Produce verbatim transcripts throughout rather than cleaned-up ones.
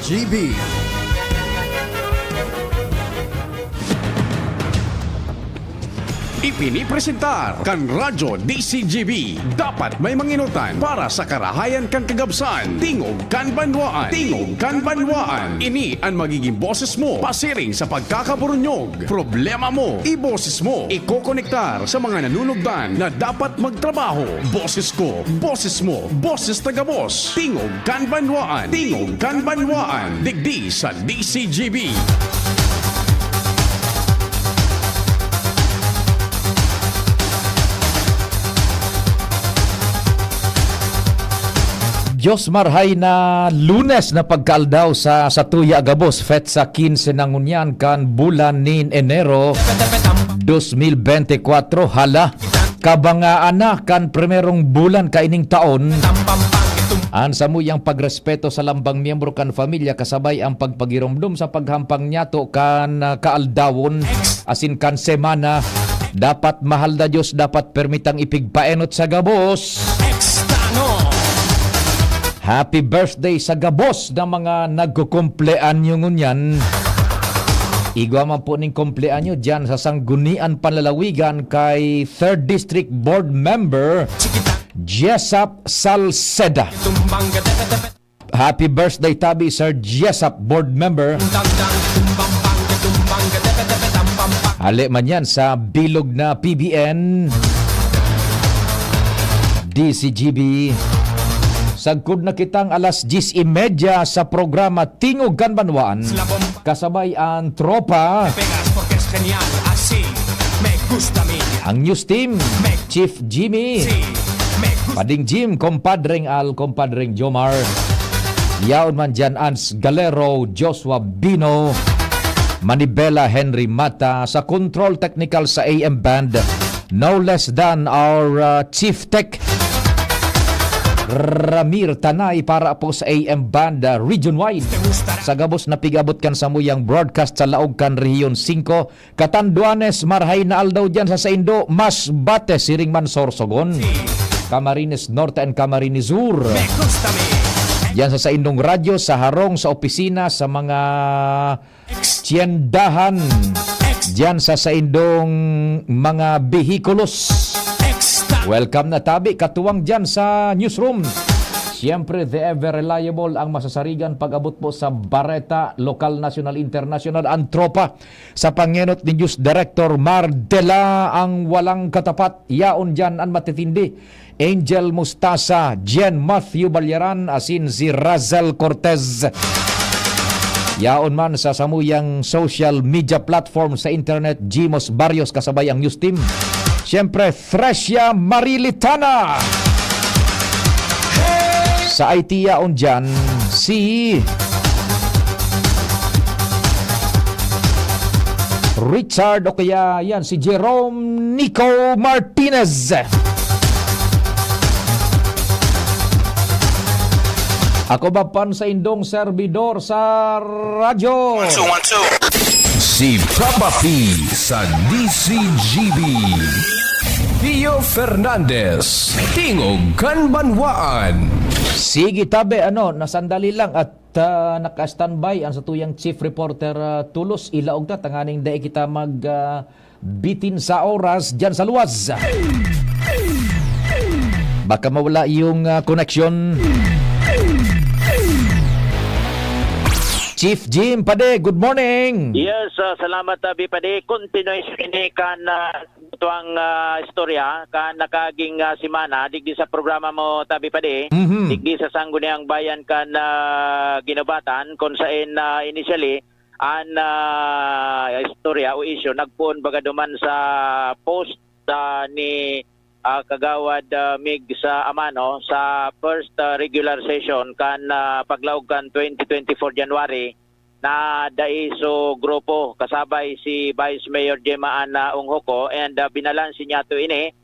G B. Ipinipresentar kan Radyo D C G B. Dapat may manginotan para sa karahayan kan kagabsan. Tingog kan banwaan. Tingog kan banwaan. Ini an magiging boses mo pasiring sa pagkakaburunyog. Problema mo, iboses mo. Ikokonektar sa mga nanunugdan na dapat magtrabaho. Boses ko, boses mo, boses ta gabos. Tingog kan banwaan. Tingog kan banwaan. Digdi sa D C G B. Diyos marhay na Lunes na pagkaaldaw sa, sa tuya gabos, petsa quince na ngunyan kan bulan nin Enero dos mil bente kwatro. Hala, kabangaan na kan primerong bulan kaining taon. An samuyang pagrespeto sa lambang miyembro kan pamilya kasabay ang pagpagiromdom sa paghampang niyato kan, ah, kaaldawon asin kan semana. Dapat mahal na Diyos, dapat permitang ipigpaenot sa gabos. Happy birthday sa gabos na mga nagkukumpleanyo ngunyan. Igwa man po ning kumpleanyo dyan sa Sangguniang Panlalawigan kay Third District Board Member Jessup Salceda. Happy birthday, tabi, Sir Jessup, board member. Hale man yan sa bilog na P B N, D C G B. Sagkod na kitang alas diyes y media sa programa Tingog kan Banwaan. Kasabay ang tropa. Ang news team, Chief Jimmy, Pading Jim, Compadreng Al, Compadreng Jomar. Yaon man dyan, Ans Galero, Joshua Bino, Manibela Henry Mata, sa control technical sa A M band, no less than our, uh, Chief Tech, Ramir Tanay, para po sa A M band, uh, region wide. Sa gabos na pig-abot kan samuyang broadcast sa laog kan Rehiyon singko, Catanduanes, marhay na aldaw diyan sa saindo, Masbate, siring man Sorsogon, Camarines Norte and Camarines Sur. Diyan sa saindong radyo, sa harong, sa opisina, sa mga tiyendahan, diyan sa saindong mga behikulos. Welcome na tabi, katuwang diyan sa newsroom. Siyempre, the ever reliable, ang masasarigan pag-abot po sa bareta, lokal, nasyonal, internasyonal, ang tropa. Sa pangenot ni News Director Mar Dela ang walang katapat, yaon diyan an matitindi, Angel Mustasa, Jen Matthew Balyaran, asin si Razel Cortez. Yaon man sa samuyang social media platform sa internet, Jimos Barrios kasabay ang news team. Siyempre, Thresia Marilitana. Sa I T yaon diyan, si Richard o kaya yan, si Jerome Nico Martinez. Ako ba pan sa indong serbidor sa radyo? One, two, one, two. Si Papa P sa D C G B. Pio Fernandez, Tingog kan Banwaan. Sige, tabi, ano, nasandali lang at, ah, naka-standby ang satuyang chief reporter, ah, Tulos. Ilaog ta, tanganing dai kita mag, ah, bitin sa oras dyan sa luwas. Baka mawala yung, ah, connection. Chief Jim Pade, good morning. Yes, ah, salamat, Abi Pade. Continuation ini kan, ah, tuwang, ah, istorya kan nakaaging, ah, semana digdi sa programa mo, Tabi Padi, Mhm. digdi sa Sangguniang Bayan kan, ah, Guinobatan, kung saen, ah, initially, an, ah, istorya o isyu nagpoon baga duman sa post, ah, ni, ah, Kagawad, ah, Mig sa Amano sa first, ah, regular session kan, ah, paglaog kan twenty twenty-four January, na dai so grupo, kasabay si Vice Mayor Gemma Ann Onghoco, and, ah, binalanse niya to ini,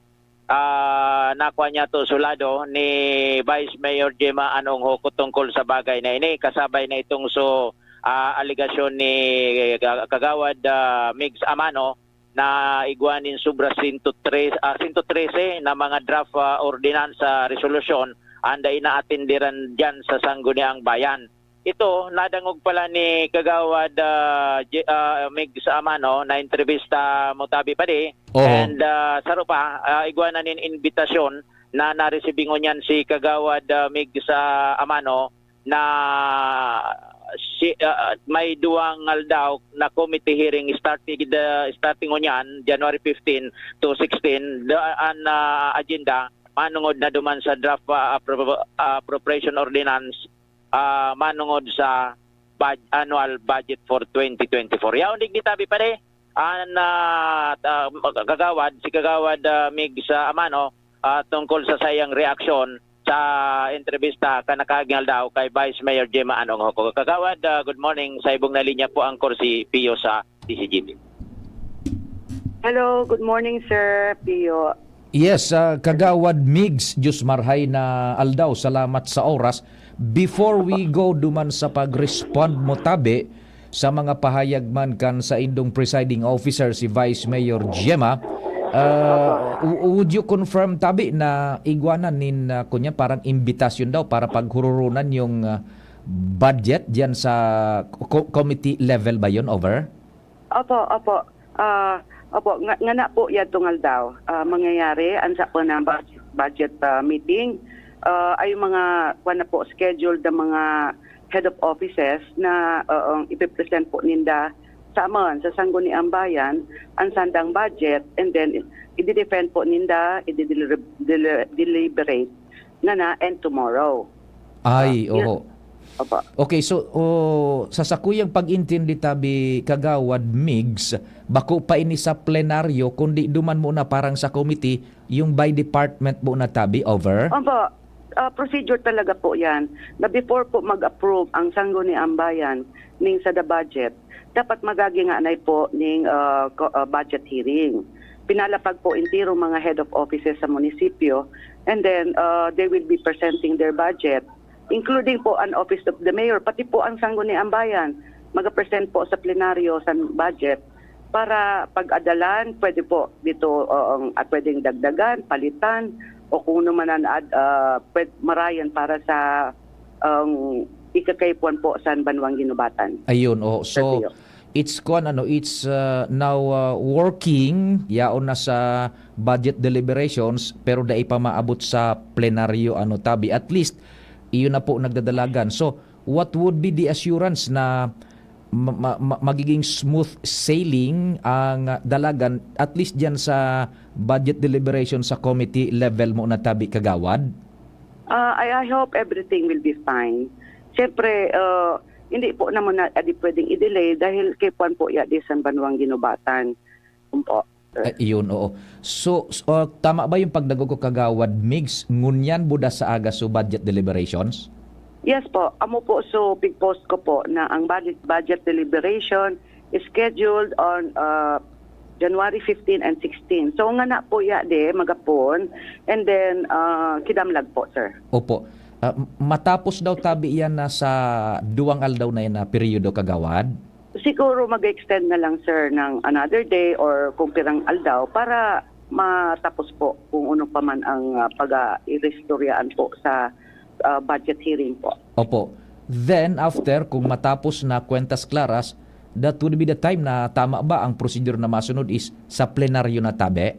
ah, nakua niya to sulado ni Vice Mayor Gemma Ann Onghoco tungkol sa bagay na ini, kasabay na itong so, ah, alegasyon ni Ka-, Kagawad, ah, Migs Amano na igwa nin sobra sento tres, ah, sento trese na mga draft, ah, ordinansa, resolusyon, ang dai naatenderan diyan sa Sangguniang Bayan. ito, nadangog pala ni Kagawad, ah, J-, ah, Migs Amano, na entrevista mo tabi pa di. Oho. And, ah, saro pa, ah, igwa na nin imbitasyon na naresibi ngunyan si Kagawad, ah, Migs Amano na si, ah, may duwang aldaw na committee hearing starting, the, starting ngunyan, January fifteen to sixteen, the, an, ah, agenda manungod na duman sa draft, ah, appro-, appropriation ordinance, ah, manungod sa bud-, annual budget for twenty twenty-four. Yaon digdi tabi pare, an, ah, ta-, Kagawad, si Kagawad, ah, Migs Amano, ah, tungkol sa saiyang reaksyon sa entrevista kan nakaaging aldaw kay Vice Mayor Gemma Anong Hoko. Kagawad, ah, good morning. Sa ibong na linya po, angkor si Pio sa D Z G P. Hello, good morning, Sir Pio. Yes, ah, Kagawad Migs, Diyos marhay na aldaw. Salamat sa oras. Before we go duman sa pag-respond mo tabi sa mga pahayag man kan saindong presiding officer, si Vice Mayor Gemma, ah, w-, would you confirm tabi na igwanan nin, ah, kunya parang imbitasyon daw para paghururunan yung, ah, budget diyan sa co-, committee level ba yun, over? Opo, opo. Ah, opo, nga, ngana po yadtong aldaw, ah, mangyayari an sa po na budget, budget, ah, meeting. Ah, ay mga, kuwan na po, scheduled na mga head of offices na, oo, ipipresent po ninda sa amon, sa Sangguniang Bayan, ang sandang budget, and then i-defend po ninda, i-deliberate ngana and tomorrow. Ay, Ah, yun. Oho. Opo. Okay, so, oh, sa sakuyang pag-intindi tabi, Kagawad Migs, bako pa ini sa plenaryo, kundi duman muna parang sa committee, yung by department muna tabi, over? Opo. Ah, procedure talaga po yan, na before po mag-approve ang Sangguniang Bayan ning sa the budget, dapat magagingay po ning, ah, ko-, ah, budget hearing. Pinalapag po entero mga head of offices sa munisipyo, and then, ah, they will be presenting their budget, including po an Office of the Mayor, pati po ang Sangguniang Bayan, mag-present po sa plenaryo sa budget para pag-adalan, pwede po dito, o, ang, at pwedeng dagdagan, palitan, o kung ano man ang ad-, ah, pwed-, marayan para sa, ang ikakaipuan po sa Banwang Ginubatan. Ayun, oh. Sa So, tiyo. it's kuwan, ano, it's, uh, now, uh, working, yaon na sa budget deliberations, pero dai pa maabot sa plenaryo, ano, tabi. At least, iyon na po nagdadalagan. So, what would be the assurance na ma-, ma-, ma-, magiging smooth sailing ang, uh, dalagan, at least diyan sa budget deliberation sa committee level mo na tabi, Kagawad? Ah, I, I hope everything will be fine. Siyempre, ah, hindi po naman na, adi pwedeng i-delay dahil kay Juan po ya di San Banwang Ginubatan. Opo, sir. Ay, iyon, oo. So, s-, ah, tama ba yung pagdagog ko, Kagawad Migs, ngunyan buda sa aga so budget deliberations? Yes po. Amo po, so pig-post ko po na ang budget, budget deliberation is scheduled on, ah, January fifteen and sixteen. So, ngana po ya de, magapon, and then, ah, kidamlag po, sir. Opo. Ah, m-, matapos daw tabi yan na sa duwang aldaw na yan na peryodo, Kagawad? Siguro mag-extend na lang, sir, ng another day or kung pirang aldaw para matapos po kung ano pa man ang, ah, pag-, ah, iristoryaan po sa, ah, budget hearing po. Opo. Then, after, kung matapos na kwentas klaras, that would be the time na tama ba ang prosedur na masunod is sa plenaryo na tabi?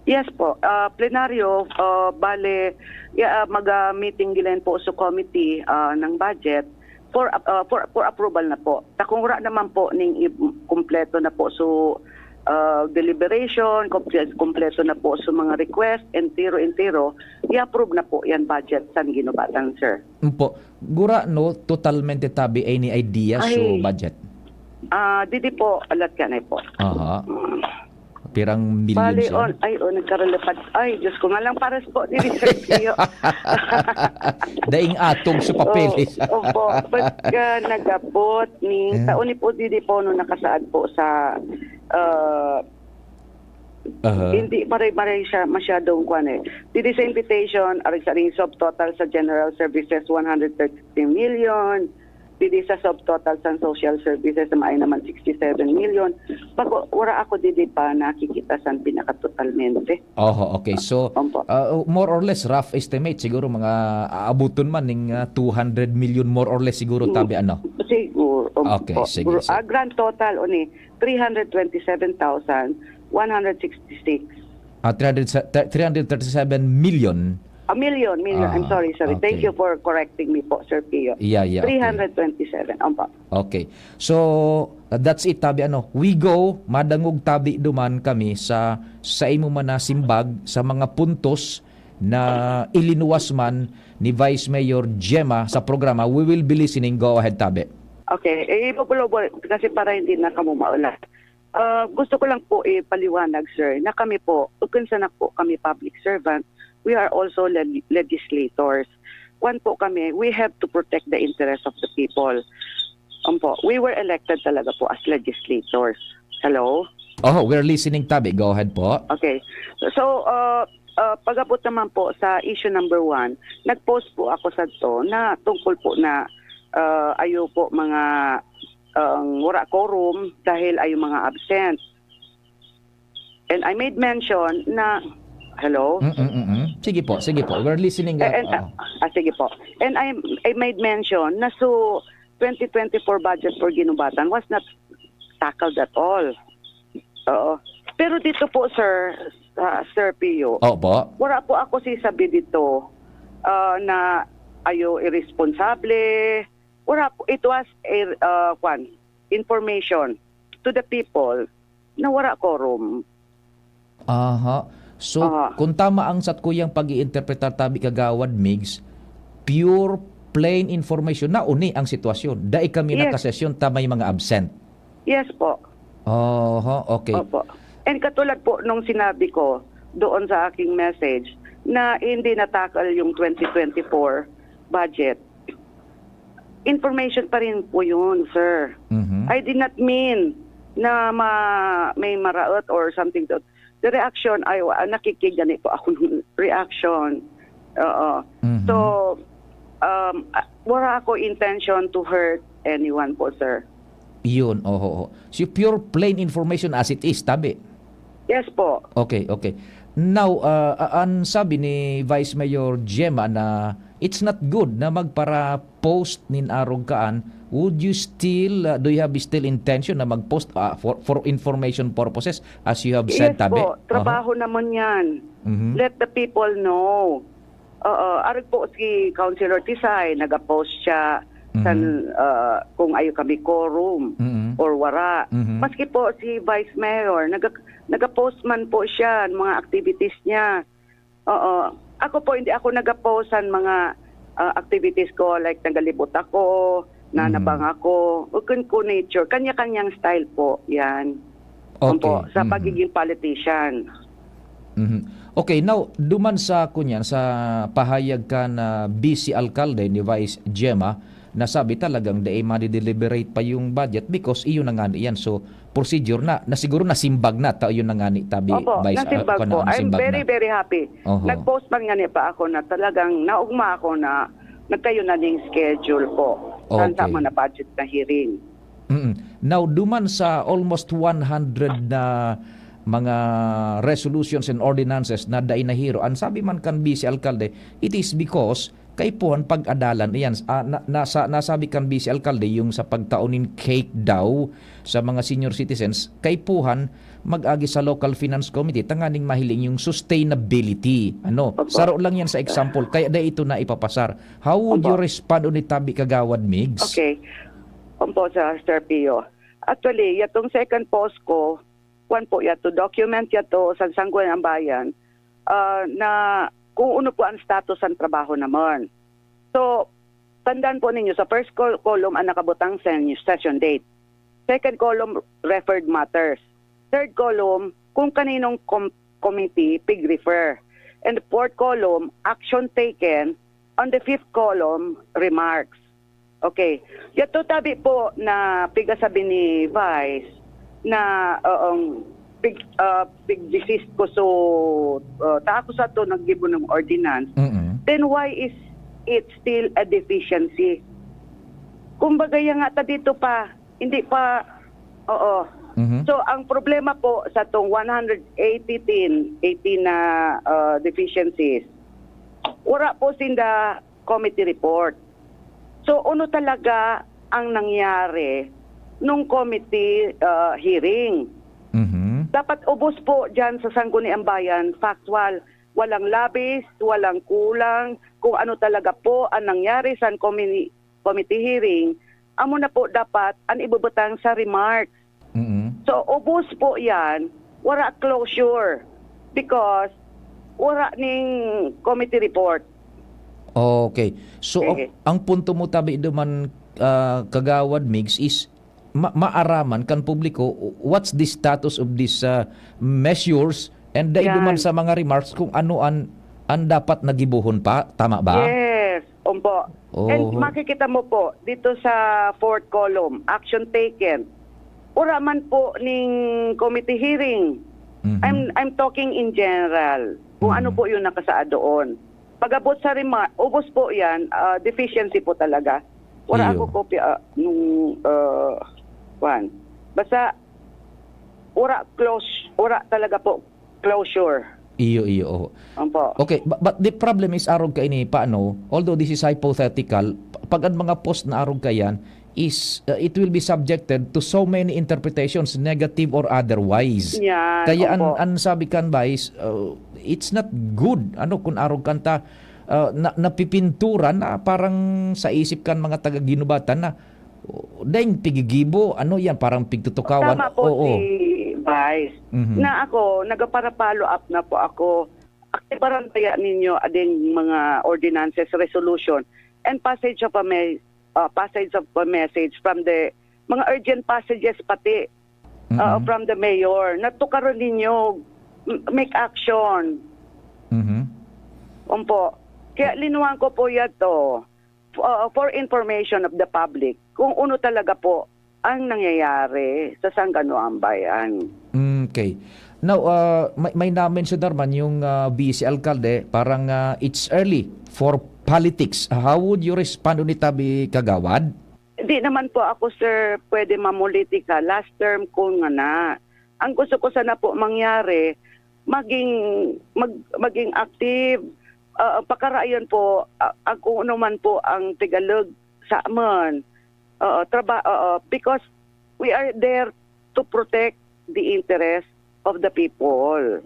Yes po. Ah, plenaryo, ah, bale, ya, ah, mag, ah, meeting gilen po sa committee, ah, ng budget for, ah, for, for approval na po. Ta kung wala naman po ning i-, kumpleto na po so, ah, deliberation, kumple-, kumpleto na po so mga request, entero-entero, i-approve na po yan budget sa Ginubatan, sir. Opo. Gura, no, totalmente tabi any idea so Ay. budget? Ah, didi po, alat ka na po. Aha. Mm. Pirang milyon Bali, siya? on, ay, oh, nagkaralapad. Ay, Diyos ko, nga lang pares po ni Sir Pio. Daing atog sa papeles. Oh, opo. Pagka nagabot ni, Eh? taon ni po, didi po, no, nakasaad po sa, ah, Aha. hindi pa rin, pa rin siya masyadong kwan eh. Didi sa invitation, arig sa ring subtotal sa general services, one hundred thirty-three million. Didi sa subtotal sa social services na maay naman sixty-seven million. Bago, wala ako didi pa nakikita san pinakatotalmente. Oho, okay. So, Opo. uh, more or less, rough estimate, siguro mga aabuton man ning uh, two hundred million, more or less siguro, tabi ano? Siguro. Opo. Okay, sige, sige. Ah, grand total, oni, three hundred twenty-seven thousand one hundred sixty-six. Ah, three hundred, sa- th- three hundred thirty-seven million. A million, million. I'm Ah, sorry, sorry. Thank okay. you for correcting me po, Sir Pio. Yeah, yeah, okay. three hundred twenty-seven. Opo. Okay. So, uh, that's it, tabi ano. We go, madangog tabi duman kami sa sa imo man na simbag sa mga puntos na ilinuwas man ni Vice Mayor Gemma sa programa. We will be listening. Go ahead, tabi. Okay. Eh, ibubulo-bulo, kasi para hindi na kamo maulan. Ah, gusto ko lang po ipaliwanag, sir, na kami po, ukon sana po kami public servant, we are also leg- legislators. Kwan po kami, we have to protect the interest of the people. Opo, we were elected talaga po as legislators. Hello? Oh, we're listening, tabi. Go ahead po. Okay. So, uh, uh, pag-abot naman po sa issue number one, nag-post po ako sa to na tungkol po na uh, ayo po mga uh, wala quorum dahil ayo mga absent. And I made mention na, hello? Mm-mm-mm. Sige po, sige po. We're listening. Eh, Uh, and, oo. ah, ah, sige po. And I, I made mention na so twenty twenty-four budget for Ginubatan was not tackled at all. Oo. Pero dito po, sir, ah, Sir Pio, Opo. wala po ako sisabi dito ah, na ayo irresponsable. Wala po. It was a, ah, kwan, information to the people na wala quorum. Aha. So, Aha. kung tama ang satkuyang pag-iinterpretar, tabi Kagawad Migs, pure plain information na uni ang sitwasyon. Dai kami Yes. nakasesyon ta may mga absent. Yes po. Oho, okay. Opo. And katulad po nung sinabi ko doon sa aking message na hindi natakal yung twenty twenty-four budget, information pa rin po yun, sir. Mhm. I did not mean na ma- may maraot or something to the reaction. Ay, wa- nakikigani po ako ng reaction. Oo. Mhm. So, um, ah, wala ako intention to hurt anyone po, sir. Yun, oho, oho. So, pure plain information as it is, tabi. Yes po. Okay, okay. Now, uh, uh, ang sabi ni Vice Mayor Gemma na it's not good na magpara-post nin arog kaan, would you still, uh, do you have still intention na mag-post uh, for, for information purposes as you have said, Yes tabi? po, trabaho naman yan. Mhm. Let the people know. Oo, arog po si Councilor Tisay, nag-post siya Mhm. san, ah, kung ayo kami quorum Mhm. or wara. Mhm. Maski po si Vice Mayor, nag nag-post man po siya ng mga activities niya. Oo. Ako po, hindi ako nag-post san mga ah, activities ko, like nagalibot ako, nanabang ako. Ukon ko nature, kanya-kanyang style po yan. Okay. Opo, sa Mhm. pagiging politician. Mhm. Okay, now, duman sa kunyan, sa pahayag kan ah, vice alkalde ni Vice Gemma, nasabi talagang dai madi-deliberate pa yung budget because iyo na nga yan. So, procedure na, na siguro nasimbag na, ta iyo na nga ni tabi, Opo, Vice, ah, nasimbag kuwan, po. ah, I'm nasimbag very, na. very happy. Oho. Nag-post man nga niya pa ako na talagang naugma ako na nagkayo na ning schedule po. Saan Okay. sa mga budget na hearing? Mm. Now, duman sa almost one hundred na mga resolutions and ordinances na dai nahiro, ang sabi man kan vice alkalde, it is because kaipuhan pag-adalan iyan. Ah, na, nasa, nasabi kan vice alkalde yung sa pagtao nin cake daw sa mga senior citizens, kaipuhan mag-agi sa local finance committee tanganing mahiling yung sustainability. Ano, Opo. Saro lang yan sa example, kaya dai ito na ipapasar. How would Opo. you respond on it, tabi Kagawad Migs? Okay. Opo, sa Sir Pio. Actually, yatong second post ko, kwan po yato, document yato sa Sangguniang Bayan ah, na kung ano po ang status ng trabaho naman. So, tandaan po ninyo, sa first col- column ang nakabutang sen- session date. Second column, referred matters. Third column, kung kaninong com- committee pig-refer. And the fourth column, action taken. On the fifth column, remarks. Okay. Yato tabi po na pigasabi ni Vice na, oong, pig, ah, pig-desist ko, so, ah, ta ako sa to naggibo ng ordinance. Mm-mm. Then why is it still a deficiency? Kumbaga, yan nga ta dito pa, hindi pa, oo. Mhm. So, ang problema po sa tong one hundred eighteen, eighteen na, ah, deficiencies, wala po sinda committee report. So, ano talaga ang nangyari nung committee, ah, hearing? Mhm. Dapat ubos po diyan sa Sangguniang Bayan, factual. Walang labis, walang kulang. Kung ano talaga po ang nangyari sa committee, committee hearing, amo na po dapat ang ibubutang sa remark. Mm. So, ubos po yan, wala closure because wala ning committee report. Okay. So, ang, Sige. ang punto mo tabi duman, ah, Kagawad Migs, is ma-, maaraman kan publiko what's the status of these, ah, measures and dai Yan. duman sa mga remarks kung ano an, an dapat na gibohon pa. Tama ba? Yes, umpo. And Oo. makikita mo po dito sa fourth column, action taken. Wala man po ning committee hearing. Mhm. I'm, I'm talking in general, kung ano Mhm. po yung nakasaad doon. Pag-abot sa rema-, ubos po yan, ah, deficiency po talaga. Wala Iyo. ako kopya, ah, nung, ah, kwan. Basta, wala close, wala talaga po closure. Iyo, iyo, oo. Opo. Okay, bu-, but the problem is, arog kaini, paano, although this is hypothetical, p-, pag ang mga post na arog kayan is, uh, it will be subjected to so many interpretations, negative or otherwise. Yan, Kaya an, opo. an sabi kan Vice, uh, it's not good, ano, kun arog kan ta, uh, na, napipintura na parang sa isip kan mga taga-Guinobatan na, oh, dahil pigigibo, ano yan, parang pigtutukawan. Tama po Oo. si Vice. Mhm. Na ako, nagpara-follow up na po ako. Aktibaran kaya ninyo ading mga ordinances, resolution, and passage of a me-, uh, passage of a message from the mga urgent passages pati, Mm-mm. uh, from the mayor, na tukaron ninyo, m-, make action. Mhm. Umpo. Kaya linuhan ko po yan to, f-, uh, for information of the public, kung ano talaga po ang nangyayari sa Sangganuang Bayan. Okay. Now, uh, may, may na-mention naman yung, uh, vice alkalde, parang, uh, it's early for politics. How would you respond on it, tabi Kagawad? Di naman po ako, sir, pwede mamulitika. Last term ko nga na. Ang gusto ko sana po mangyari, maging, mag-, maging active, ah, pakarayon po, ah, ang kung ano man po ang Tagalog sa aman. Oo, traba-, oo, because we are there to protect the interest of the people.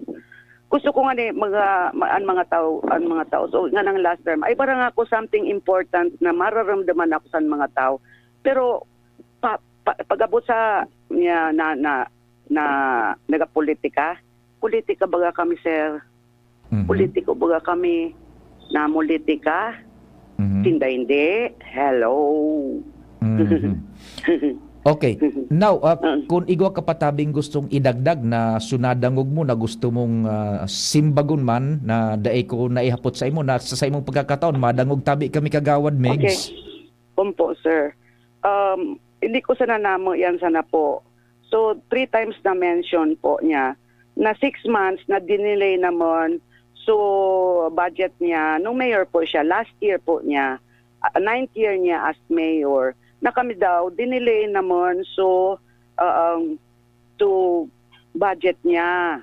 Gusto ko nga ni mga, ma-, ang mga tao, ang mga tao, so, nga ng last term, ay parang ako something important na mararamdaman ako sa mga tao. Pero pa, pa, pag-abot sa niya na, na, na nagapolitika, politika baga kami, sir. Mhm. Politiko baga kami. Namolitika? Mhm. Sinda hindi. Hello. Mhm. Okay. Now, ah, Mm. kung igwa ka pa tabing gustong idagdag na sunadangog mo, na gusto mong, ah, simbagon man, na dai ko naihapot sa imo, na sa, sa imong pagkakataon, madangog tabi kami, Kagawad Migs. Okay. Opo, sir. Um, hindi ko sana namo yan sana po. So, three times na mention po niya na six months na dinelay naman. So, budget niya, nung mayor po siya, last year po niya, ah, ninth year niya as mayor, na kami daw, dinelay naman. So, um, to budget niya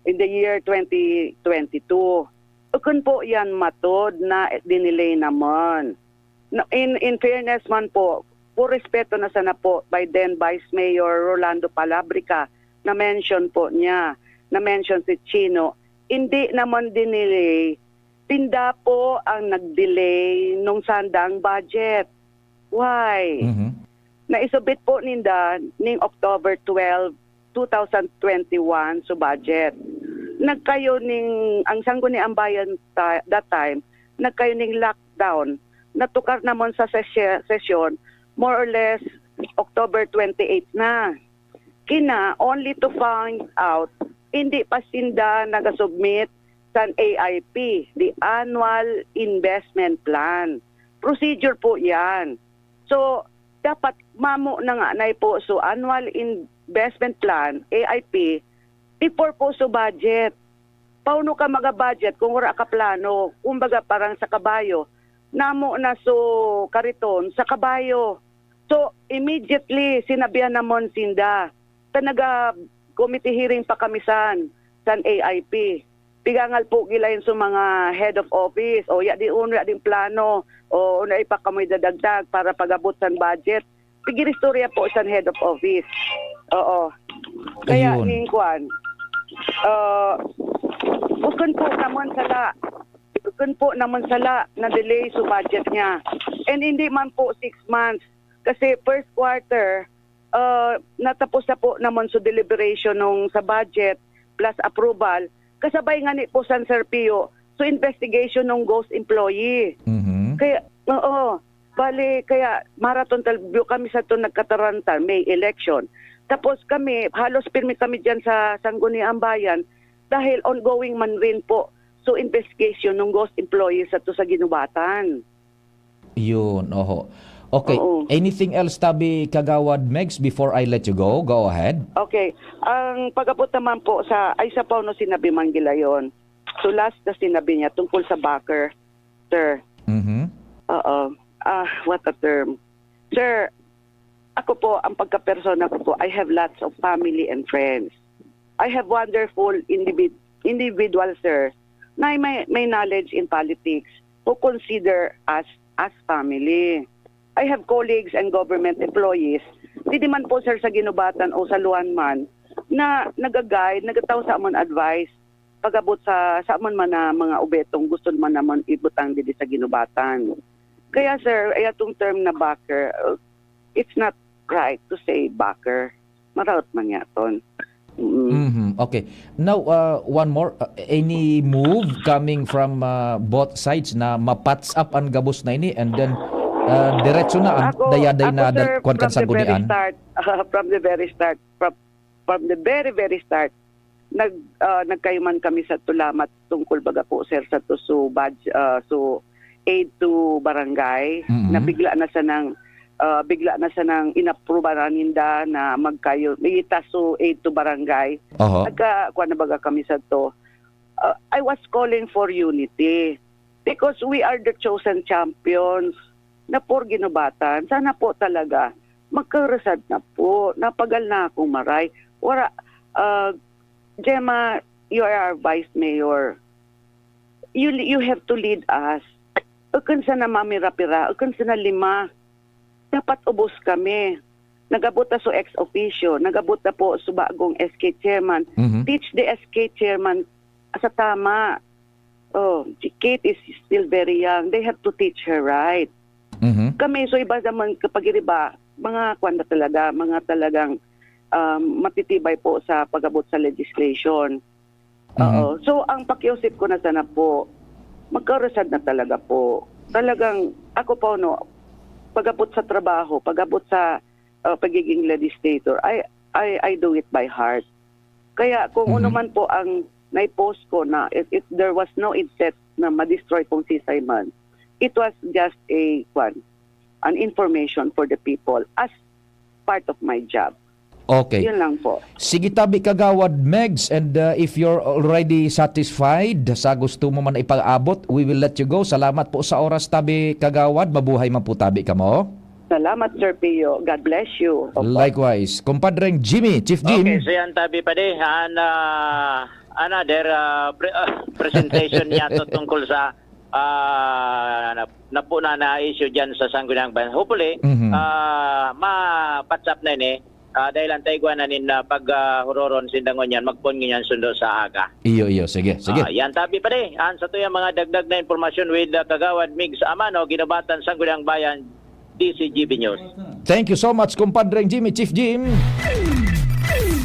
in the year twenty twenty-two. Ukon po yan matod na dinelay naman. Na, in, in fairness man po, po respeto na sana po by then Vice Mayor Rolando Palabrica, na-mention po niya, na-mention si Chino, hindi naman dinelay, sinda po ang nag-delay nung sandang budget. Why? Mhm. Naisubmit po ninda ning October twelve, two thousand twenty-one so budget. Nagkayo ning, ang Sangguniang Bayan ta-, that time, nagkayo ning lockdown. Natukar naman sa sesye-, sesyon, more or less, October twenty-eight na. Kina, only to find out, hindi pa sinda nagasubmit san A I P, the Annual Investment Plan. Procedure po yan. So, dapat mamo na nga na po, so, annual investment plan, A I P, before po so budget. Pauno ka maga-budget kung wala ka plano? Kumbaga, parang sa kabayo, namo na so kariton sa kabayo. So, immediately, sinabihan namon sinda. Ta naga-committee hearing pa kami san, san A I P. Pigangal po gilayon sa mga head of office. O, ya di, uno, ya ding plano. O, uno, ay pa kamoy dadagdag para pag-abot san budget. Pigiristorya po san head of office. Oo. Kaya, Ayun. ning kwan, ah, bukon po naman sala. Bukon po naman sala na delay sa budget niya. And hindi man po six months. Kasi first quarter, ah, natapos na po naman sa deliberation nung sa budget plus approval. Kasabay nga ni po san Sir Pio, so investigation ng ghost employee. Mhm. Kaya, oo, bali, kaya maraton talbyo kami sa to nagkatarantan, may election. Tapos kami, halos pirmi kami dyan sa Sangguniang Bayan dahil ongoing man rin po. So, investigation ng ghost employee sa to sa Ginubatan. Yun, oho. Okay. Oo. Anything else, tabi Kagawad Megs, before I let you go? Go ahead. Okay. Ang pag-abot naman po sa, ay sa Pauno sinabi man gila yon. So last na sinabi niya tungkol sa backer, sir. Mhm. Oo. Ah, what a term. Sir, ako po, ang pagkapersona ko po, I have lots of family and friends. I have wonderful individ- individual, sir, na may, may knowledge in politics who consider us as family. I have colleagues and government employees, di di man po, sir, sa Ginubatan o sa Luan man, na nag-guide, nagataw sa amon advice pag-abot sa, sa amon man na mga obetong gusto man naman ibutang didi sa Ginubatan. Kaya, sir, ay atong term na backer, uh, it's not right to say backer. Maraot man yaton. Mm. Mhm. Okay. Now, uh, one more. Uh, any move coming from, uh, both sides na ma-patch up an gabos na ini and then, uh, diretso na an Ako, dayaday ako, na dal-, sir, kwan kan from the very sanggunian? Start, from the very start, from, from the very, very start, nag, ah, nagkayo man kami sa tulamat tungkol baga po, sir, sa to, so, bad-, ah, so, aid to barangay, Mm. na bigla na sanang, ah, bigla na sanang inaprubaran ninda na magkayo, may itaso aid to barangay. Oho. Nagka-, kuwan na baga kami sa to. Ah, I was calling for unity because we are the chosen champions na for Ginubatan. Sana po talaga magkarasad na po. Napagal na akong maray. Wara, ah, Gemma, you are our vice mayor. You, you have to lead us. Ukon sana mamira-pira, ukon sana lima. Dapat ubos kami. Nagabot na so ex officio, nagabot na po so bagong S K chairman. Mhm. Teach the S K chairman sa tama. Oh, si Kate is still very young. They have to teach her right. Mhm. Kami, so iba naman kapag iba, mga kwan na talaga, mga talagang, um, matitibay po sa pag-abot sa legislation. Mhm. Oo. So, ang pakiusip ko na sana po, magkarasad na talaga po. Talagang, ako po, no, pag-abot sa trabaho, pag-abot sa, uh, pagiging legislator, I, I, I do it by heart. Kaya kung Mhm. ano man po ang nai-post ko na if, if there was no intent na ma-destroy kong si Simon, it was just a, kwan, an information for the people as part of my job. Okay. Yun lang po. Sige, tabi Kagawad Megs, and, uh, if you're already satisfied sa gusto mo man ipaabot, we will let you go. Salamat po sa oras, tabi Kagawad. Mabuhay man po tabi kamo. Salamat, Sir Pio. God bless you. Opo. Likewise. Kumpadreng Jimmy, Chief Jim. Okay, so yan, tabi pa di. An, ah, another, ah, pre-, ah, presentation niya to tungkol sa, ah, na, napo na na issue dyan sa Sangguniang Bayan. Hopefully, Mhm. ah, ma-patch up na ini. Ah, dahil ang taigwa na nin, ah, pag, ah, huroron sindangon yan, magpon ngunyan sundo sa aga. Iyo, iyo. Sige, sige. Ah, yan, tabi pa di. An sa tuyang mga dagdag na impormasyon with, ah, Kagawad Migs Amano, Ginubatan, Sangguniang Bayan, D C G B News. Thank you so much, kumpadreng Jimmy, Chief Jim.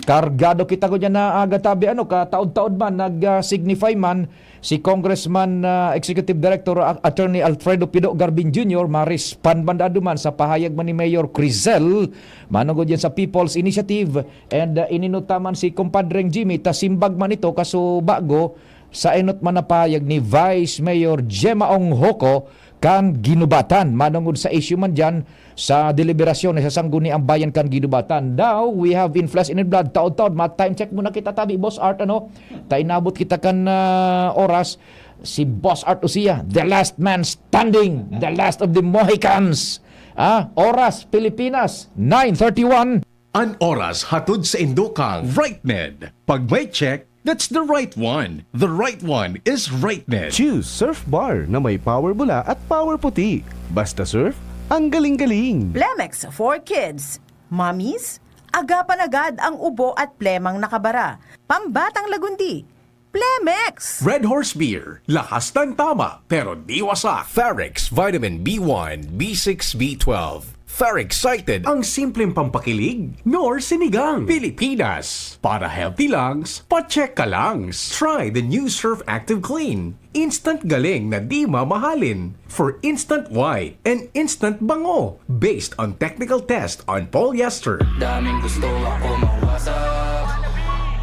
Kargado kita ko dyan na aga tabi, ano, kataod-taod man, nag, ah, signify man si Congressman, ah, Executive Director, ah, Attorney Alfredo Pido Garbin Junior, ma-respond man dado man sa pahayag man ni Mayor Crizel, manungod yan sa People's Initiative, and, ah, ininutaman si kumpadreng Jimmy, ta simbag man ito, kaso bago, sa enot man na pahayag ni Vice Mayor Gemma Ong Joco, kan Ginubatan. Manungod sa issue man diyan sa deliberasyon sa Sangguniang Bayan kan Ginubatan. Now, we have in flesh and in blood, taod-taod, ma-time check muna kita tabi, Boss Art, ano? Ta inabot kita kan, ah, oras, si Boss Art usiya, the last man standing, the last of the Mohicans. Ah, oras, Pilipinas, nine thirty-one. An oras hatod sa indokang Rightned. Pag may check, that's the right one. The right one is Rightned. Choose Surf Bar na may power bula at power puti. Basta surf, ang galing-galing. Plemex for Kids. Mommies, agapan agad ang ubo at plemang nakabara. Pambatang lagundi. Plemex! Red Horse Beer, lakas ng tama pero di wasak. Farex Vitamin B one, B six, B twelve. Farex Excited, ang simpleng pampakilig, nor sinigang. Pilipinas, para healthy lungs, pa-check ka lang. Try the new Surf Active Clean. Instant galing na di mamahalin. For instant white and instant bango. Based on technical test on polyester. Daming gusto ako mawasak.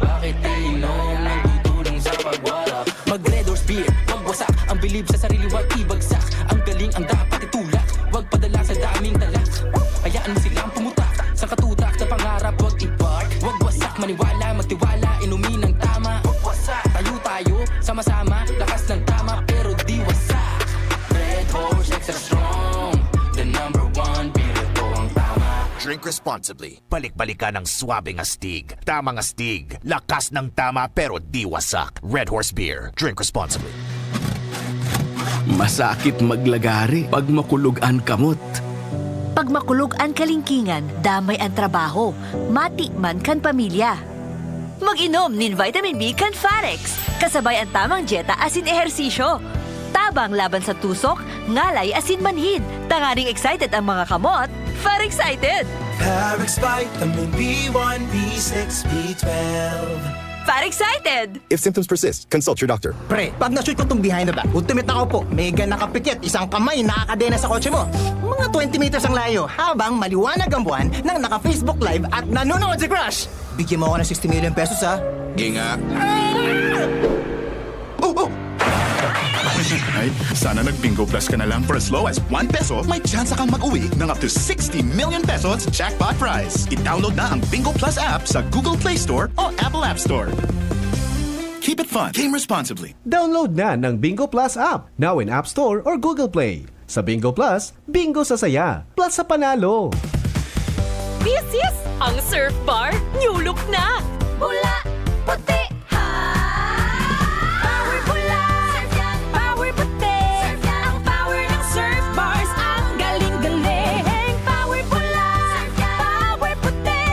Bakit iinom nagtutulong sa pagwasak? Mag Red Horse Beer, magwasak. Ang bilib sa sarili, wag ibagsak. Ang galing ang dapat itulak. Wag padala sa daming talak. Hayaan mo silang pumutak. Sa katutak, sa pangarap, wag i-park. Wag wasak, maniwala, magtiwala, inumin ang tama. Tayo tayo, sama-sama, lakas ng tama, pero di wasak. Red Horse Extra Strong, the number one, beer, ito ang tama. Drink responsibly. Balik-balikan ang swabing astig. Tamang astig. Lakas ng tama pero di wasak. Red Horse Beer. Drink responsibly. Masakit maglagari pag makulog an kamot. Pag makulog an kalingkingan, damay an trabaho, mati man kan pamilya. Mag-inom nin vitamin B kan Farex, kasabay an tamang dyeta asin ehersisyo. Tabang laban sa tusok, ngalay asin manhid. Tanganing excited ang mga kamot, Farexcited! Farex Vitamin B one, B six, B twelve. Farexcited! If symptoms persist, consult your doctor. Pre, pag na-shoot ko tong behind the back, ultimate na ako po. Mega nakapikit, isang kamay, nakakadena sa kotse mo. Mga twenty meters ang layo, habang maliwanag ang buwan nang naka-Facebook Live at nanonood si Crush. Bigyan mo ako ng sixty million pesos, ha? Ginga. Oh, oh! Ay, sana nag-Bingo Plus ka na lang. For as low as one peso, may tsansa kang mag-uwi ng up to sixty million pesos jackpot prize. I-download na ang Bingo Plus app sa Google Play Store o Apple App Store. Keep it fun. Game responsibly. Download na ng Bingo Plus app, now in App Store or Google Play. Sa Bingo Plus, bingo sa saya, plus sa panalo. This is ang Surf Bar New Look na! Bula, puti, ha! Power bula! Power puti! Ang power ng Surf Bars, ang galing-galing! Power bula! Power puti!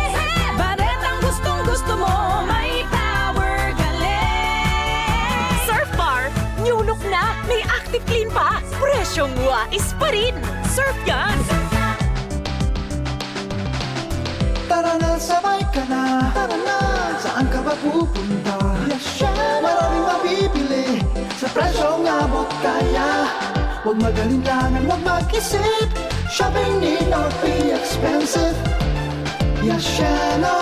Baretang gustong-gusto mo, may power galing! Surf Bar New Look na! May Active Clean pa! Presyong wais pa rin! Surf yan! Tara na, sabay ka na. Tara na, saan ka ba pupunta? Yasheno! Maraming mabibili sa presyong abot kaya. Huwag mag-alinlangan, huwag mag-isip. Shopping need not be expensive. Yasheno!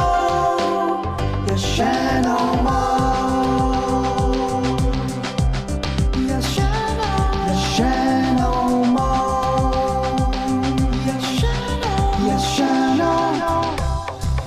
Yasheno Mall! Yasheno! Yasheno Mall! Yasheno! Yasheno!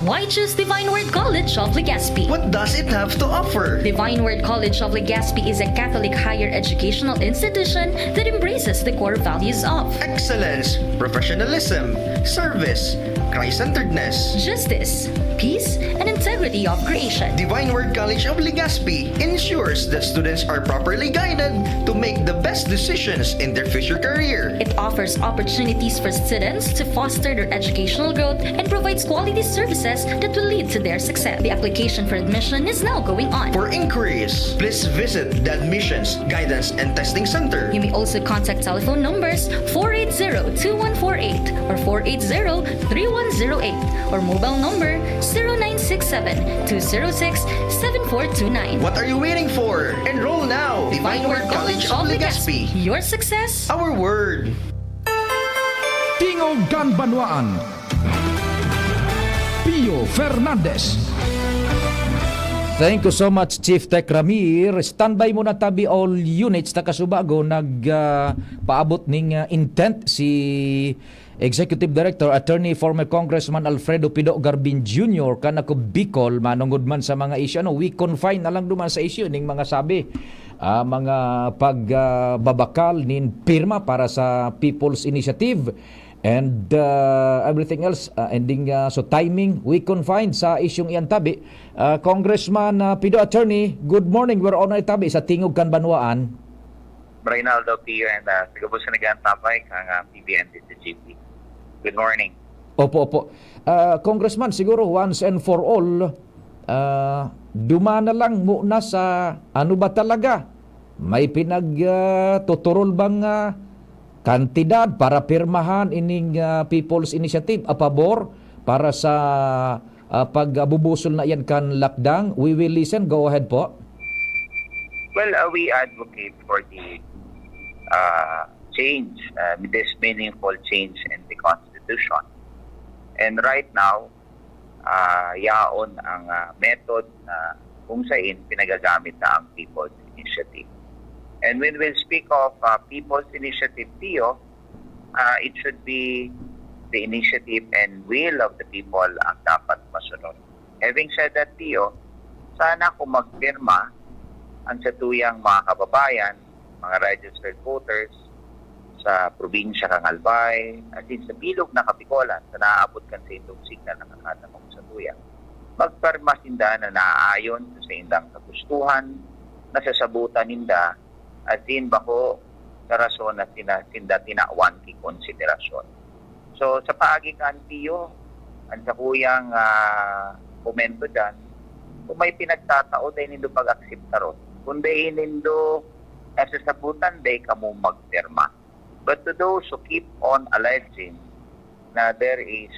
Why choose Divine Word College of Legazpi? What does it have to offer? Divine Word College of Legazpi is a Catholic higher educational institution that embraces the core values of excellence, professionalism, service, Christ-centeredness, justice, peace, and integrity of creation. Divine Word College of Legazpi ensures that students are properly guided to make the best decisions in their future career. It offers opportunities for students to foster their educational growth and provides quality services that will lead to their success. The application for admission is now going on. For inquiries, please visit the Admissions, Guidance, and Testing Center. You may also contact telephone numbers four eight zero two one four eight or four eight zero three one zero eight or mobile number zero nine six seven two zero six seven four two nine. What are you waiting for? Enroll now! Divine Word College of Legazpi. Your success, our word. Tingog kan Banwaan, Pio Fernandez. Thank you so much, Chief Tech Ramir. Standby muna tabi all units ta kasubago nag ah, paabot ning ah, intent si Executive Director, Attorney, former Congressman Alfredo Pido Garbin Junior kan Ako Bicol, manongod man sa mga issue. Ano, we confine na lang duman sa issue ning mga sabi, ah, mga pagbabakal nin pirma para sa People's Initiative. And, ah, everything else, ah, ending, ah, so timing, we confine sa isyung iyan tabi. Ah, Congressman, ah, Pido Attorney, good morning. We're on air tabi sa Tingog kan Banwaan. Reynaldo Pio and uh, sa gabos na nag-aantapay kang uh, P B N D sa G P. Good morning. Opo, opo. Ah, Congressman, siguro once and for all, ah, duman na lang muna sa ano ba talaga? May pinag, ah, tuturol bang, ah, kantidad para pirmahan ining, ah, People's Initiative a pabor para sa, ah, pagbubusol na iyan kan lockdown? We will listen. Go ahead po. Well, uh, we advocate for the uh, change, uh, this meaningful change in the Constitution. And right now, uh, yaon ang uh, method na kung sain pinagagamit na ang People's Initiative. And when we speak of uh, People's Initiative, Pio, uh, it should be the initiative and will of the people ang dapat masunod. Having said that, Pio, sana kung magpirma ang satuyang mga kababayan, mga registered voters sa probinsya kan Albay, as in sa bilog na Kabicolan, sa naabot kan sa indong signal na kakadangog sa tuya, magpirma sinda na naayon sa indang kagustuhan, nasasabutan ninda, as in bako sa rason na sina, sinda tinawan ki konsiderasyon. So, sa paagi kan Pio, ang sakuyang ah, komento dyan, kung may pinagtatao, dahil nindo pag-akseptaron. Kung dahil nindo nasasabutan, dahil kamo magpirma. But to those who keep on alleging na there is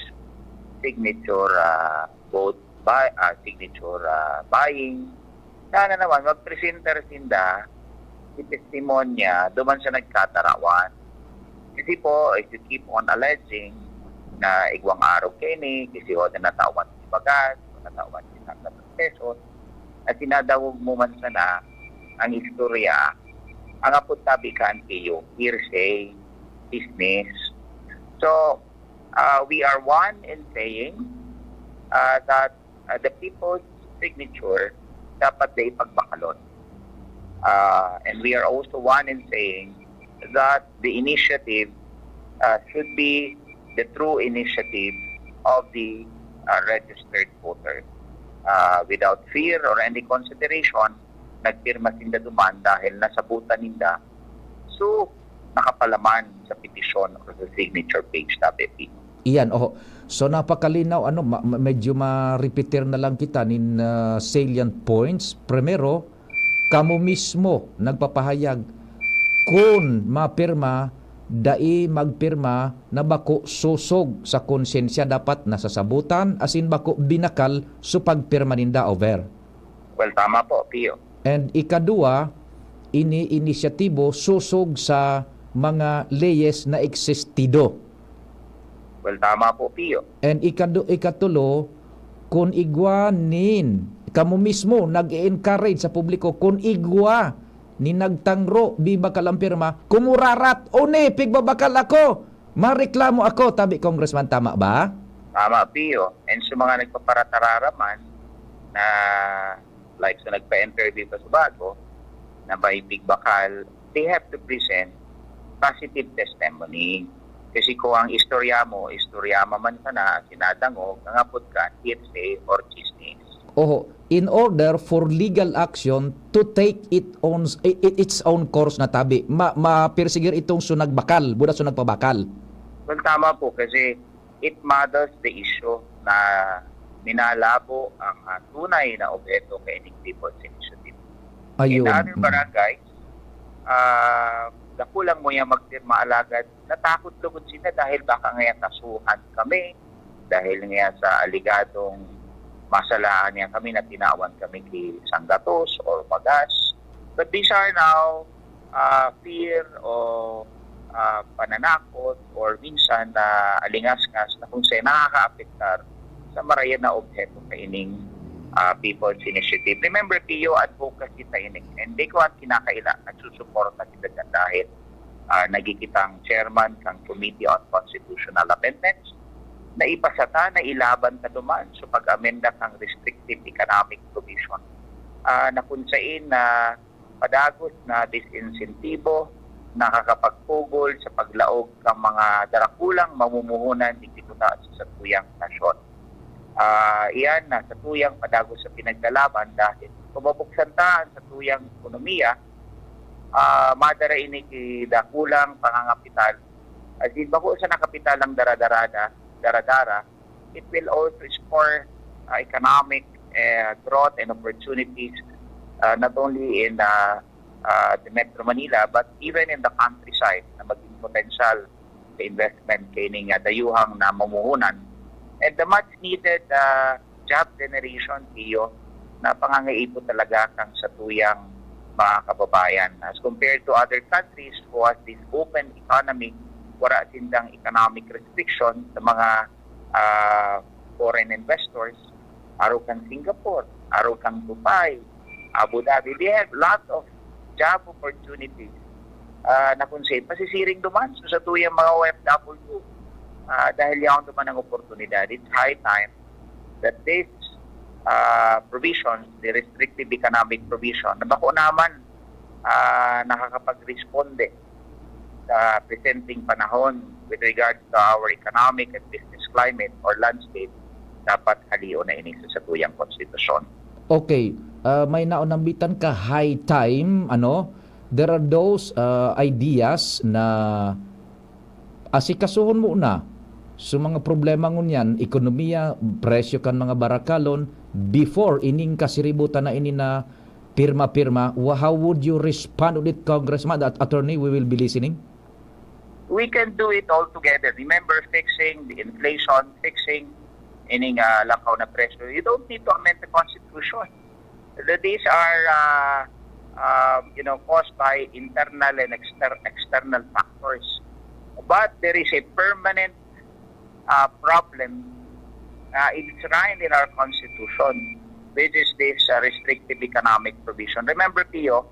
signature ah, vote buy, ah, signature ah, buying, sana naman magpresenta sinda si testimonya duman sa nagkatarawan. Kasi po, if you keep on alleging na igwang arog kaini, kasi ho na natawan si Bagas, o natawan si Santa Pesos, at sinadangog mo man sana ang istorya, ang apod tabi kan Pio, hearsay, business. So, uh, we are one in saying uh, that uh, the people's signature dapat na ipagbakalon. Uh, and we are also one in saying that the initiative uh, should be the true initiative of the uh, registered voter. Uh, without fear or any consideration, nagpirma sinda duman dahil nasabutan ninda. So, nakapalaman sa petisyon o sa signature page, sabi Pino. Iyan, oho. So, napakalinaw, ano, ma- ma- medyo ma-repeatir na lang kita nin ah, salient points. Primero, kamo mismo nagpapahayag kun mapirma, dai magpirma na bako sosog sa konsyensya, dapat nasasabutan, asin bako binakal so pagpirma ninda, over. Well, tama po, Pio. And ikadua, ini inisyatibo sosog sa mga leyes na existido. Well, tama po, Pio. And ikadu- ikatulo, kun igwa nin, kamo mismo nag-e-encourage sa publiko, kun igwa nin nagtangro, biba ka lang pirma, kumurarat, o ni, pigbabakal ako, mareklamo ako, tabi Congressman, tama ba? Tama, Pio. And sa mga nagpaparataraman na like sa nagpa-interview pa sa bago, na may pigbakal, they have to present positive testimony. Kasi kung ang istorya mo, istorya man sana, sinadangog, nangapot ka, hearsay or chismis. Oho, in order for legal action to take it own, i- i- its own course na tabi, ma, mapersigir itong so nagbakal, buda so nagpabakal. Well, tama po kasi it muddles the issue na minalabo ang ah, tunay na obheto kaining People's Initiative. In Ayun. other barangays, ah, dakulang mo yan magpirma alagad natakot lugod sila dahil baka nga kasuhan kami dahil nga sa aligadong masalaan niya kami na tinawan kami ki Sanggatos or Bagas. But these are now ah, fear o ah, pananakot or minsan na alingasngas na kung saan nakakaapektar sa marayan na obheto kaining ah, People's Initiative. Remember, P U advocacy ta ini. And di ko at kinakaila, nagsusuporta kita dyan dahil ah, nagikitang chairman kang Committee on Constitutional Amendments na ipasata na ilaban ta duman sa pag-amenda kang restrictive economic provision ah, na kung sain na padagos na disinsentibo nakakapagpugol sa paglaog kan mga darakulang mamumuhunan digdi kuta sa satuyang nasyon. Ah, iyan na satuyang padagos sa pinaglalaban dahil kung mabuksan ta an satuyang ekonomiya, ah, madara ini ki dakulang pangangapital. As in, bako sana kapital ang daradarada, daradara, it will also spur, ah, economic, eh, growth and opportunities, ah, not only in, ah, ah, the Metro Manila, but even in the countryside na maging potensyal sa investment kaining, ah, dayuhang namumuhunan. And the much needed, ah, job generation, Pio, na pangangaipo talaga kan satuyang mga kababayan. As compared to other countries who has this open economy, wala sindang economic restriction sa mga, ah, foreign investors, arog kan Singapore, arog kan Dubai, Abu Dhabi. They have lot of job opportunities, ah, na kung saan masisiring duman. So, satuyang mga O F W, ah, dahil yaon duman ang oportunidad, it's high time that this, ah, provisions, the restrictive economic provision, na bako naman, ah, nakakapagresponde sa presenteng panahon with regards to our economic and business climate or landscape, dapat halion na ini sa satuyang konstitusyon. Okay, ah, may naunambitan ka high time, ano? There are those ah, ideas na asikasuhon mo na sa mga problema ngunyan, ekonomiya, presyo kan mga barakalon, before ining kasiributan na ini na pirma-pirma. Wha- How would you respond on it, Congressman? At attorney, we will be listening. We can do it all together. Remember, fixing the inflation, fixing ining ah, lakaw na presyo. You don't need to amend the constitution. These are, ah, ah, you know, caused by internal and exter- external factors. But there is a permanent, ah, problem, ah, enshrined in our constitution, which is this, ah, restrictive economic provision. Remember, Pio,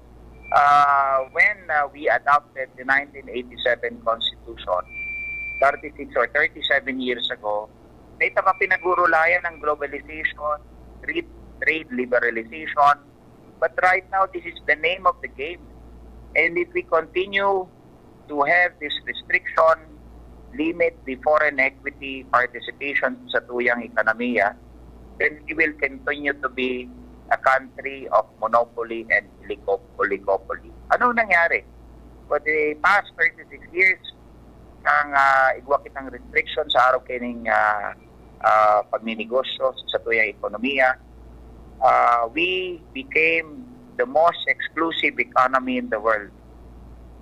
ah, when, ah, we adopted the nineteen eighty-seven constitution, thirty-six or thirty-seven years ago, may tama pinagurulayan ng globalization, trade, trade liberalization. But right now, this is the name of the game. And if we continue to have this restriction, limit the foreign equity participation sa satuyang ekonomiya, then we will continue to be a country of monopoly and oligo- oligopoly. Ano nangyari? For the past thirty-six years, ang ah, igwa kitang restriction sa arog kaining ah, ah, pagninegosyo sa satuyang ekonomiya, ah, we became the most exclusive economy in the world.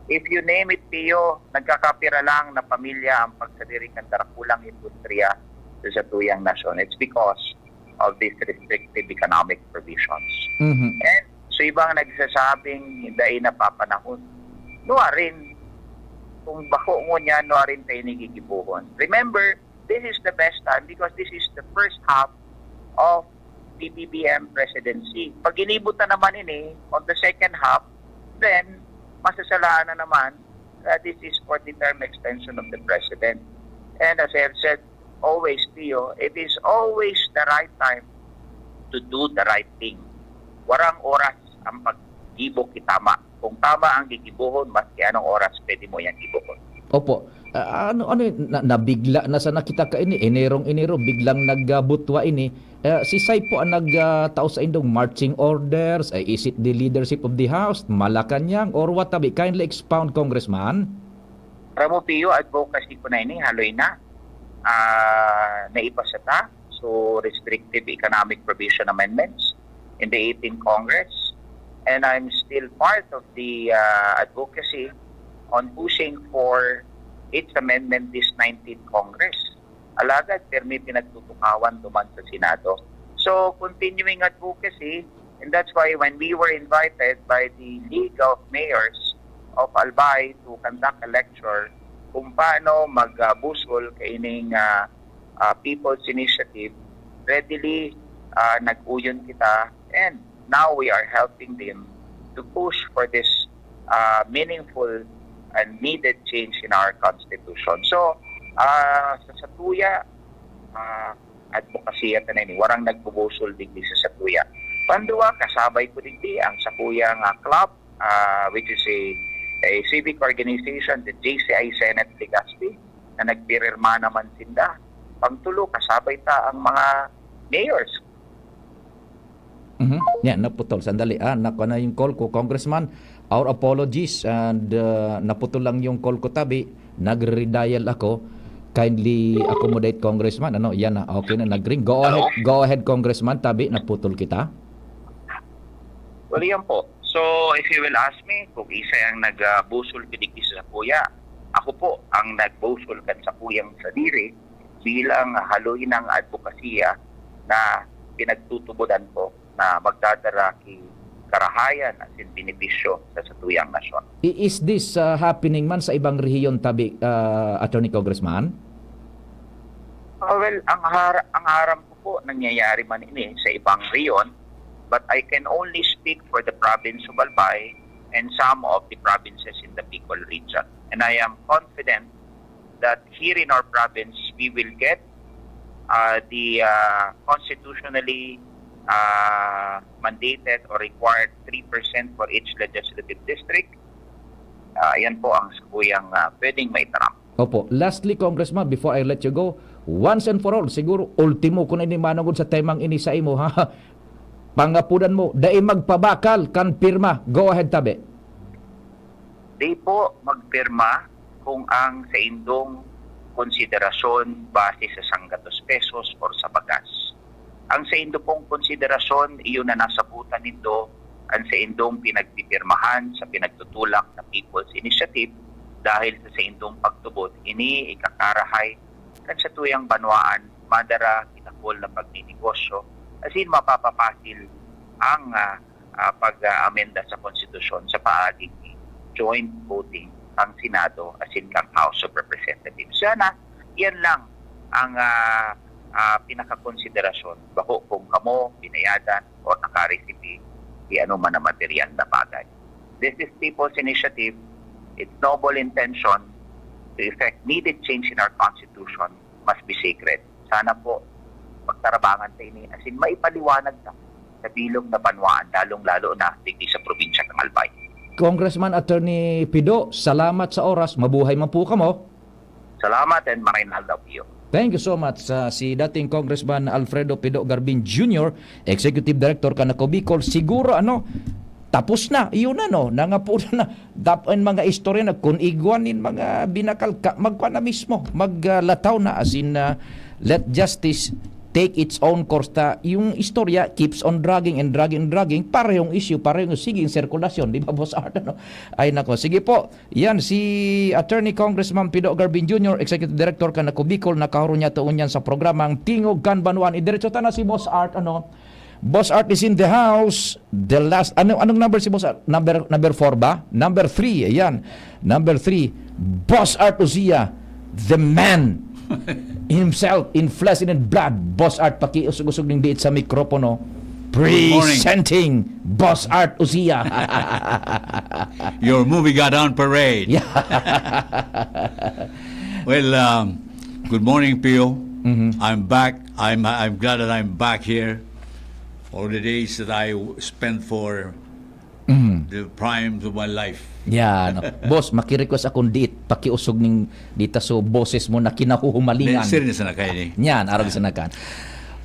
If you name it, Pio, nagkakapira lang na pamilya ang pagsadiri kan darakulang industriya sa satuyang nasyon. It's because of these restrictive economic provisions. Mhm. And so ibang nagsasabing dai na papanahon. Nuarin, kung bako ngunyan, nuarin tayo nigigibuhon. Remember, this is the best time because this is the first half of the B B M presidency. Pag inibutan naman ini on the second half, then masasalaan na naman that this is for the term extension of the president. And as I have said always, Pio, it is always the right time to do the right thing. Warang oras ang paggibo ki tama. Kung tama ang gigibohon, maski anong oras pwede mo yang gibohon. Opo. Ah, ano ano yun? Na, nabigla na sana kita kaini, Enerong Enero, biglang nagbutwa ini. Eh, si Sai po ang nagtao sa indong marching orders, eh, is it the leadership of the house, Malacanang, or what have you? Kindly expound, Congressman. Ramo Pio, advocacy ko na ini, haloy na. Ah, naipasa ta. So, restrictive economic provision amendments in the eighteenth Congress. And I'm still part of the ah, advocacy on pushing for its amendment this nineteenth Congress. Alagad, permi pinagtutukawan duman sa Senado. So, continuing advocacy, and that's why when we were invited by the League of Mayors of Albay to conduct a lecture kung paano magbusol kaining ah, ah, People's Initiative, readily ah, nag-uyon kita, and now we are helping them to push for this ah, meaningful and needed change in our constitution. So, ah, sa satuya, ah, advokasya ta na ini, warang nagbubusol digdi sa satuya. Panduwa, kasabay ko digdi ang sakuya nga club, ah, which is a a civic organization, the J C I Senate Legazpi, na nagpirma naman sinda. Pangtulo, kasabay ta ang mga mayors. Mhm. Yan, naputol. Sandali, ah, nakuha na yung call ko. Congressman, our apologies. And uh, naputol lang yung call ko, tabi. Nagre-redial ako. Kindly accommodate, Congressman. Ano, yan na. Okay na, nag-ring. Go ahead, Hello? Go ahead, Congressman. Tabi, naputol kita. Well, yan po. So, if you will ask me, kung isa ang nagbusol digdi sa kuya, ako po ang nagbusol kan sakuyang sadiri bilang haloy ng advokasya na pinagtutubodan ko na magdadara ki karahayan asin benepisyo sa satuyang nasyon. I- Is this uh, happening man sa ibang rehiyon, tabi, uh, Attorney Congressman? Ah, well, ang har- ang aram ko po, nangyayari man ini sa ibang rehiyon, but I can only speak for the province of Albay and some of the provinces in the Bicol region. And I am confident that here in our province, we will get uh, the uh, constitutionally uh, mandated or required three percent for each legislative district. Uh, yan po ang sakuyang uh, pwedeng maitaram. Opo. Lastly, Congressman, before I let you go, once and for all, siguro, ultimo ko na ini manugod sa temang ini sa imo, ha? Pangapudan mo, dai magpabakal kan pirma. Go ahead, tabi. Di po magpirma kung ang saindong konsiderasyon base sa sanggatos pesos or sa bagas. Ang saindo pong konsiderasyon, iyon na nasabutan nindo ang saindong pinagpipirmahan sa pinagtutulak na People's Initiative dahil sa saindong pagtubod, ini ikakarahay kan satuyang banwaan madara ki dakul na pagninegosyo, asin mapapapasil ang ah, ah, pag-amenda sa konstitusyon sa paagi ni joint voting kang Senado asin kang House of Representatives. Sana, yan lang ang ah, ah, pinakakonsiderasyon. Bako kung kamo binayadan o nakaresibi di ano man na material na bagay. This is People's Initiative. Its noble intention to effect needed change in our Constitution must be sacred. Sana po, pagtarabangan ta ini, asin maipaliwanag ta sa bilog na banwaan, lalong-lalo na digdi sa probinsya kan Albay. Congressman Attorney Pido, salamat sa oras. Mabuhay man po kamo. Salamat and maray na aldaw, Pio. Thank you so much. Uh, si dating Congressman Alfredo Pido Garbin Junior, Executive Director kan Ako Bicol, siguro ano, tapos na, iyon na, no? Nangapunan na. Dap-, ang mga istorya na kun igwa nin mga binakal ka, magkwa na mismo, maglataw na, as in, uh, let justice take its own course. Ta, yung istorya keeps on dragging and dragging and dragging, parehong issue, parehong, sige, yung sirkulasyon, di ba, Boss Art? Ano? Ay, nako. Sige po, yan, si Attorney Congressman Pido Garbin Junior, Executive Director kan Ako Bicol, nakahuro niya tuon yan sa programang Tingog kan Banwaan. Idiretso ta na si Boss Art, ano? Boss Art is in the house. The last, ano, anong number si Boss Art? Number, number four ba? Number three, ayan. Number three, Boss Art Uziah, the man himself in flesh and in blood. Boss Art, pakiusog-usog ning diit sa mikropono. Good morning. Presenting Boss Art Uziah. Your movie got on parade. Yeah. Well, um, good morning, Pio. Mhm. I'm back. I'm I'm glad that I'm back here. All the days that I w- spent for Mhm. the primes of my life. Yan. Boss, maki-request akong diit, pakiusog ning dita so boses mo na kinahuhumalingan. Serious na kayo ni. Yan, arog sa nakan.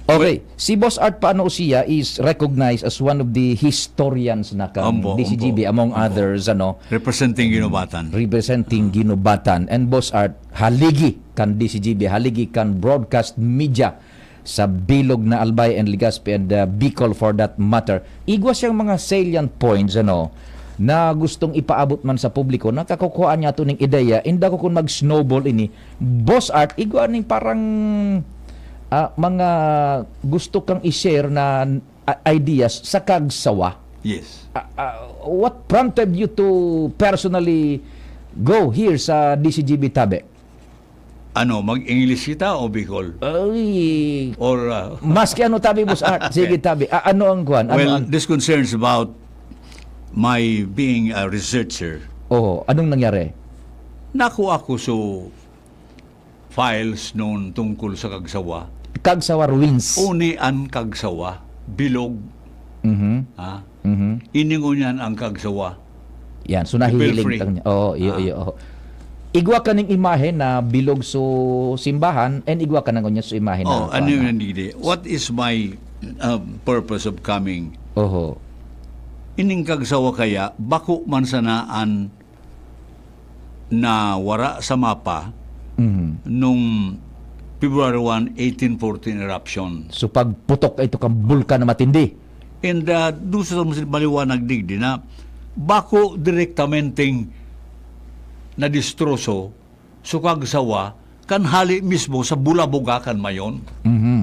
Okay, si Boss Art Paano Uziah is recognized as one of the historians na kan Ambo, D C G B, ambo, among ambo. Others, ano. Representing Guinobatan. Representing Guinobatan. And Boss Art, haligi kan D C G B, haligi kan broadcast media sa bilog na Albay and Legazpi and uh, Bicol for that matter. Igwa siyang mga salient points, ano, na gustong ipaabot man sa publiko, nakakukuhaan niya ito ning ideya, inda ko kung mag-snowball ini. Boss Art, igwa ning parang ah, mga gusto kang i-share na ah, ideas sa Kagsawa. Yes. Ah, ah, what prompted you to personally go here sa D C G B, tabi? Ano, mag-English kita o Bicol? Ay, Or uh, maski ano, tabi, Boss Art. Sige, tabi. Ah, ano ang kwan? Ano well, ang... This concerns about my being a researcher. Oh, anong nangyari? Nakuha ko so files noon tungkol sa Kagsawa. Kagsawa ruins. Uni an Kagsawa, bilog. Mhm. Ha? Mhm. Ini ngunyan ang Kagsawa. Yan, so nahihiling Belfry. Tang niya. Oo, iyo, Ah. iyo, oo. Igwa ka ning imahe na bilog so simbahan, and igwa ka na ngunyan so imahe na Oh, ano kuwan yun, na. Hindi? What is my, um, purpose of coming? Oho. Ining kagsawa kaya, bako man sana an nawara sa mapa Mhm. nung February one, eighteen fourteen eruption. So, pagputok ito kang bulkan na matindi. And, uh, doon sa mas maliwanag digdi na bako direktamenteng nadistroso so kagsawa kan hali mismo sa Bulaboga kan Mayon. Mhm.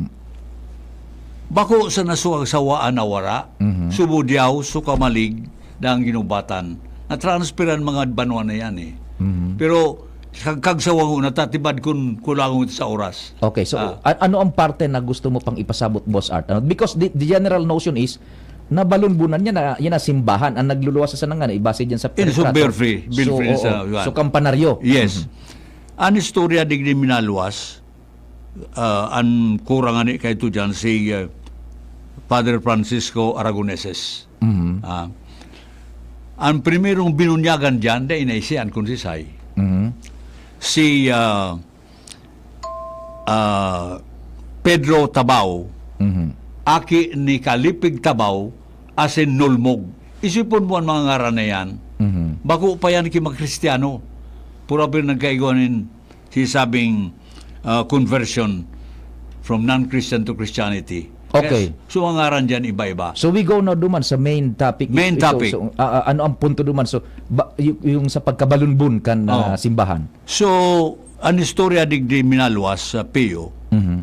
Bako sa nasukag sawa an nawara, Mhm. subudyaw, sukamalig, dang ginubatan. Na-transfer an mga banwa na yan eh. Mhm. Pero kag-, kagsawa ho, natatibad kun kulangon sa oras. Okay, so Ah. an-, ano ang parte na gusto mo pang ipasabot, Boss Art? Ano? Because the, the general notion is, nabalunbunan niya na, yan ang simbahan. Ang nagluluwas sa sanangan, eh, base dyan sa Yun, so Belfry, Belfry So, sa, oo. So, kampanaryo. Yes. Mhm. An istorya digdi minalwas, ah, an kurang ani kaito diyan si, ah, Father Francisco Aragoneses. Mhm. Ah, an primerong binunyagan diyan, dai na siya, an kunsisay. Mhm. Si, ah, ah, Pedro Tabao, Mhm. aki ni Kalipig Tabao, asin Nulmog. Isipon mo an mga ngaran na yan. Mhm. Bako pa yan ki mga Kristiyano. Pura pa rin nagkaigwa nin sisabing, ah, conversion from non-Christian to Christianity. Kaya Yes. so, so ang ngaran dyan iba-iba. So we go now duman sa main topic. Main Ito, topic. So, ah, ah, ano ang punto duman? So, ba, y-, yung sa pagkabalunbon kan, ah, Oh. simbahan. So, an istorya digdi minalwas sa Pio, Mhm.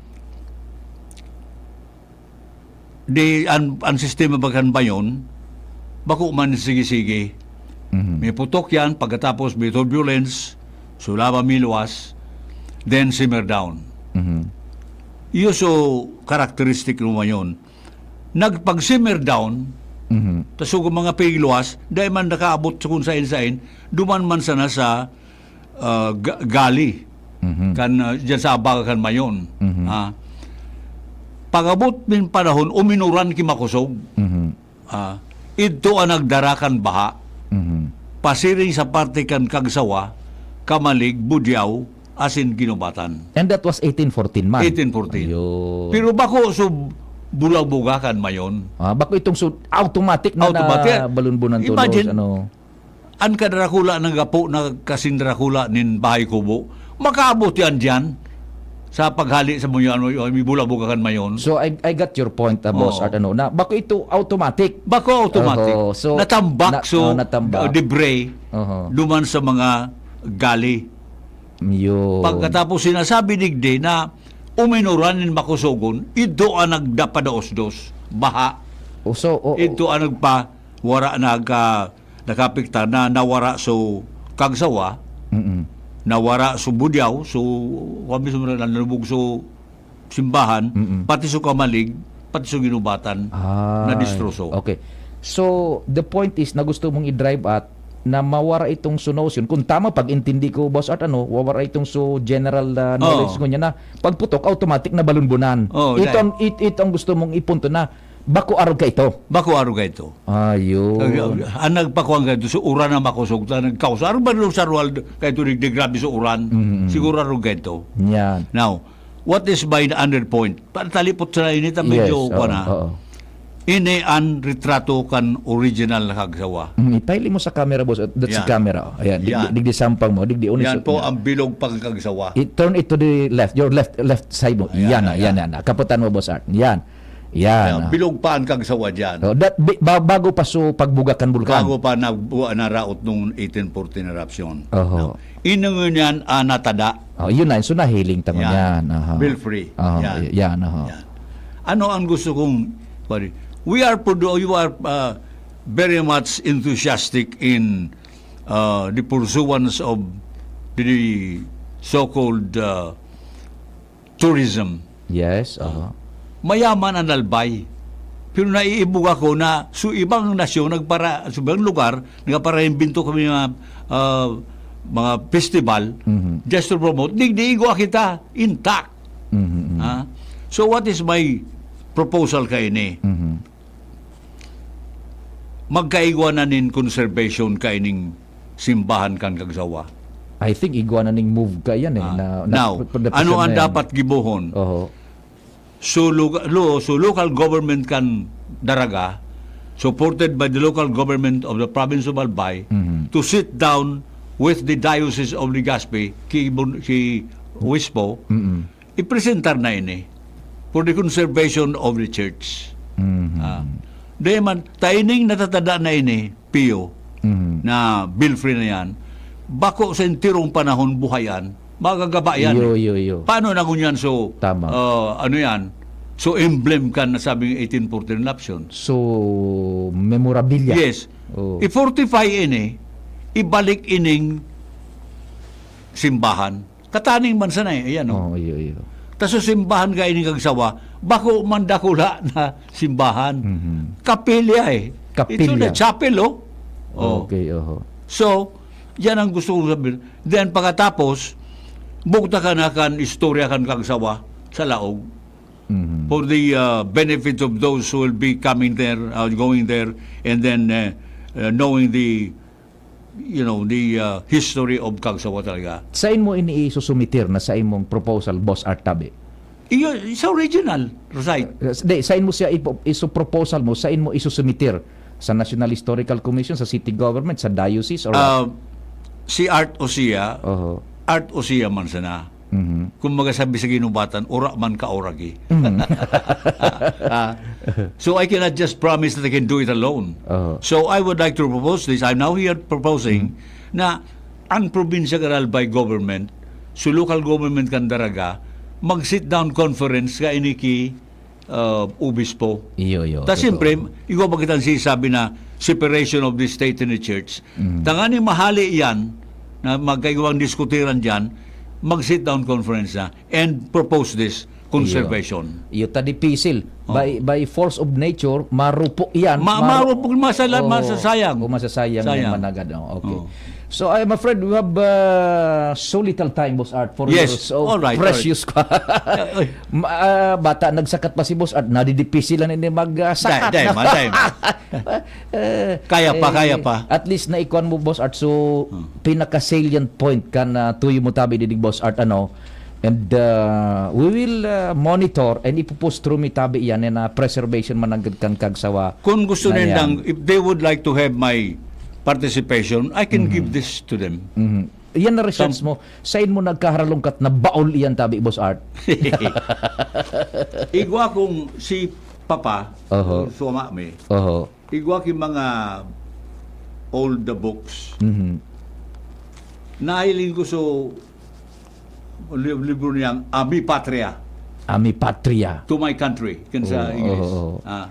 di an, an sistema ba kan Mayon, bako man sige-sige. Mhm. May putok yan, pagkatapos may turbulence, sulaba may luwas, then simmer down. Mhm. Iyo so characteristic ng Mayon. Nagpag-simmer down, Mhm. ta sugo mga pigluwas, dai man nakaabot sa kung sain-sain, duman man sana sa, ah, ga-, gali. Mhm. Kan, ah, dyan sa Abaga kan Mayon. Mhm. Ah. Pag-abot nin panahon, uminuran ki makosog. Mhm. Ah, idto an nagdara kan baha. Mhm. Pasiring sa parte kan Kagsawa, Kamalig, Budiaw, asin Ginubatan. And that was eighteen fourteen man. Eighteen fourteen. Ayun. Pero bako so Bulaboga kan Mayon. Ah, bako itong so automatic na Automatic. nabalunbunan tulos, Imagine, ano. An kadrakula nagapo na kasing drakula nin bahay kubo, makaabot yan diyan sa paghali sa Mayon, may Bulaboga kan Mayon. So, I, I got your point, ah, Boss Oo. Art, ano, na bako ito automatic. Bako automatic. Oho, so, Natambak, na-, so, oh, natambak. debris, Oho. duman sa mga gali. Yun. Pagkatapos sinasabi digdi na uminuran nin makusogon, idto an nagdapadaosdos, baha. O, so, oo. Idto an nagpa-, wara nagka-, nakapikta na nawara so Kagsawa, Mm-mm. nawara so Budiaw, so, kami sa mga nanlubog so simbahan, Mm-mm. pati so Kamalig, pati so Ginubatan, Ay, nadistroso. okay. So, the point is na gusto mong i-drive at na mawara itong so notion. Kung tama pag-intindi ko, Boss Art, ano, wawara itong so general, ah, knowledge Oo. ko niya na pagputok, automatic na balunbunan. Oo, Ito dahil ang, it-, ito ang gusto mong ipunto na bako arog ka ito. Bako arog ka ito. Ayun. Ang, ang nagpakuan ka ito, so uran na makosog, ta nagkausa. Ano ba nung sa Roald ka ito, di, di grabe sa uran? Mm-mm. Siguro arog ka ito. Yan. Now, what is by the under point? Patalipot sa init, ang Yes, medyo oo, kuwan na. oo. Ini an retrato kan original na Kagsawa. Mm, ipahiling mo sa camera, boss. That's Yan. camera. Oh. Ayan, digdi, Yan. digdi sampang mo, digdi unis. Yan po ang bilog pang Kagsawa. I-, turn it to the left, your left, left side mo. Ayan, Yan na, ayan. yan na. Kaputan mo, Boss Art. Yan. Yan, Yan, ah. bilog pa ang Kagsawa dyan. Oh, that, bi-, ba-, bago pa so pagbuga kan bulkan. Bago pa nagbuwa na raot nung eighteen fourteen eruption. Oho. No? Inungon yan, ah, natada. Oh, yun na. So, nahiling tango Yan. yan. Aha. Belfry. Aha, Yan. y-, yan, aha. Yan. Ano ang gusto kong, pare? We are produ-, you are, uh, very much enthusiastic in, uh, the pursuance of the so-called, uh, tourism. Yes, Ah. aha. Mayaman an Albay. Pero naiibog ako na sa ibang nasyon, nagpara-, sa ibang lugar, nagpara-imbento kami mga, ah, mga festival, Mhm. just to promote. Digdi igwa kita, intact. Mhm, mhm. Ah. So what is my proposal kaini? Mhm. Magkaigwa na nin conservation kaining simbahan kan Kagsawa. I think igwa na ning move ka yan eh, Ah, na, na now, pagdating ano sa ang na yan. Dapat gibohon? Oho. So, lo-, lo-, so local government kan Daraga, supported by the local government of the province of Albay, Mhm. to sit down with the Diocese of Legazpi, ki Bon-, ki Obispo, Mm-mm. ipresentar na ini for the conservation of the church. Mhm. Ah, dahil man, ta ining natatada na ini, Pio, Mhm. na belfry na yan, bako sa enterong panahon buhayan, magagaba yan Iyo, eh. iyo, iyo. Paano na ngunyan? So, Tama. ah, ano yan? So, emblem kan nasabing eighteen forty-nine option. So, memorabilia. Yes. Oh. I-fortify ini, ibalik ining simbahan. Kataning man sana eh, ayan, oh. Oo, iyo, iyo. Ta so simbahan ka ini Kagsawa, bako man dakula na simbahan. Mhm. Kapilya eh. Kapilya. It's not a chapel, oh. Oh. Okay, oho. So, yan ang gusto kong sabihin. Then, pagkatapos, bugta ka na kan istorya kan Kagsawa sa laog. Mhm. For the, uh, benefit of those who will be coming there, uh, going there, and then, uh, uh, knowing the, you know, the, uh, history of Kagsawa talaga. Sain mo ini isusumitir na sa imong proposal, Boss Art Tabi? Iyo, sa original, recite. Uh, di, sain mo siya ipo-, isu-, proposal mo, sain mo isusumitir? Sa National Historical Commission, sa city government, sa diocese, or what? Ah, si Art Osia, Oho. Art Osia man sana. Mhm. Kung magasabi sa ginubatan, ora man ka oragi. Mhm. Ah, so I cannot just promise that I can do it alone. Oho. So I would like to propose this. I'm now here proposing Mhm. na ang probinsya kan Albay government, so local government kan Daraga, mag-sit down conference kaini ki, ah, obispo. Iyo, iyo, Ta totoo. Siyempre, igwa ba kitang sisabi na separation of the state and the church? Mm. Tanganing mahali yan, na magkaigwang diskutiran dyan, mag-sit down conference na and propose this conservation. Iyo. Iyo, ta dipisil. Oh. By, by force of nature, marupok yan. Ma-, Maru-, marupok, masala-, oh, masasayang. Oh, masasayang Sayang. Yan, managad, oh, okay. Oh. So, ay, my friend, we have, uh, so little time, Boss Art, for Yes. your so All right, all right. precious ka. Ay, ay. Ma-, ah, bata, nagsakat pa si Boss Art, nadidipisilan ini mag, ah, sakat, Dai, dai, no? man, dai, man. Eh, Kaya pa, eh, kaya pa. At least naikuan mo, Boss Art. So, Hmm. pinaka-salient point kan, ah, tuyo mo tabi didig, Boss Art, ano? And, ah, we will, ah, monitor and ipo-post through mi tabi iyan na preservation managad kan Kagsawa Kung gusto na nindang, yan. If they would like to have my participation, I can Mhm. give this to them. Mhm. Yan na research Tam- mo. Sain mo nagkaharalungkat na baol iyan tabi, Boss Art? Igwa kung si Papa, Oho. Suma mi, Oho. Igwa ki mga old books. Mhm. Nahiling ko so li-, libro niyang Ami Patria. Ami Patria. To My Country, kan sa Oo, English. Oo, oo. Ah.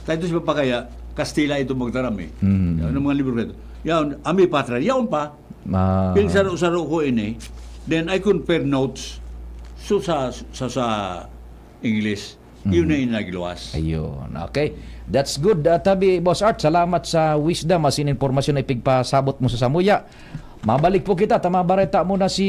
Tayo sa papakaya, Kastila ito magtaram eh. Mhm. Yan ang mga libro na ito. Yan, Ami Patria. Yaon pa. Ah. Pinsaro-saro ko ini. Then I compare notes. So sa, sa, sa English. Yun Mhm. na yung nagluwas. Ayun. Okay. That's good. Ah, tabi, Boss Art, salamat sa wisdom asin impormasyon na ipigpasabot mo sa samuya. Mabalik po kita. Tama, bareta mo na si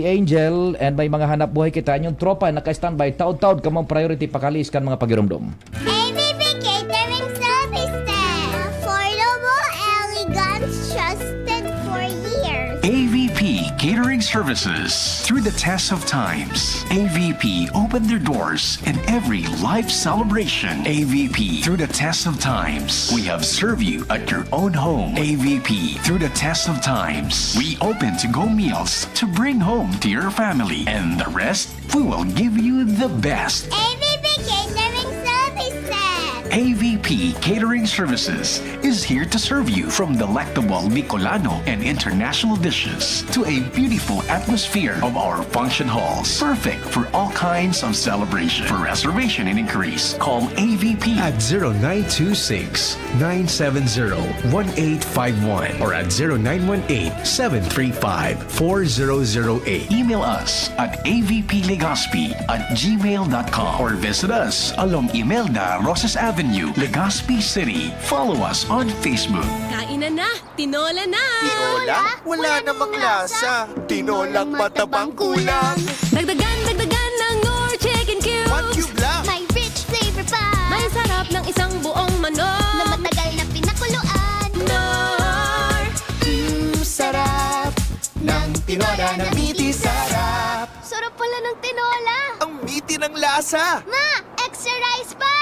Angel and may mga hanap buhay kita. Inyong tropa, naka-standby. Taod-taod kamong priority, pakaliis kan mga pagirumdom. A V P Catering Services. Affordable, elegant, trusted for years. A V P Catering Services. Through the test of times, A V P opened their doors in every life celebration. A V P, through the test of times, we have served you at your own home. A V P, through the test of times, we open to-go meals to bring home to your family. And the rest, we will give you the best. A V P Catering Services. A V P Catering Services is here to serve you, from delectable Bicolano and international dishes to a beautiful atmosphere of our function halls, perfect for all kinds of celebration. For reservation and inquiries, call A V P at zero nine two six, nine seven zero, one eight five one or at zero nine one eight, seven three five, four zero zero eight. Email us at A V P Legazpi at gmail dot com or visit us along Imelda Roses Avenue, Legazpi City. Follow us on Facebook. Kainan na! Tinola na! Tinola? Wala namang lasa. Tinolang matabang kulang. Dagdagan, dagdagan ng Knorr Chicken Cubes. One cube lang. May rich flavor pa. May sarap ng isang buong manok. Na matagal na pinakuluan. ng lasa! Ma! Extra rice pa!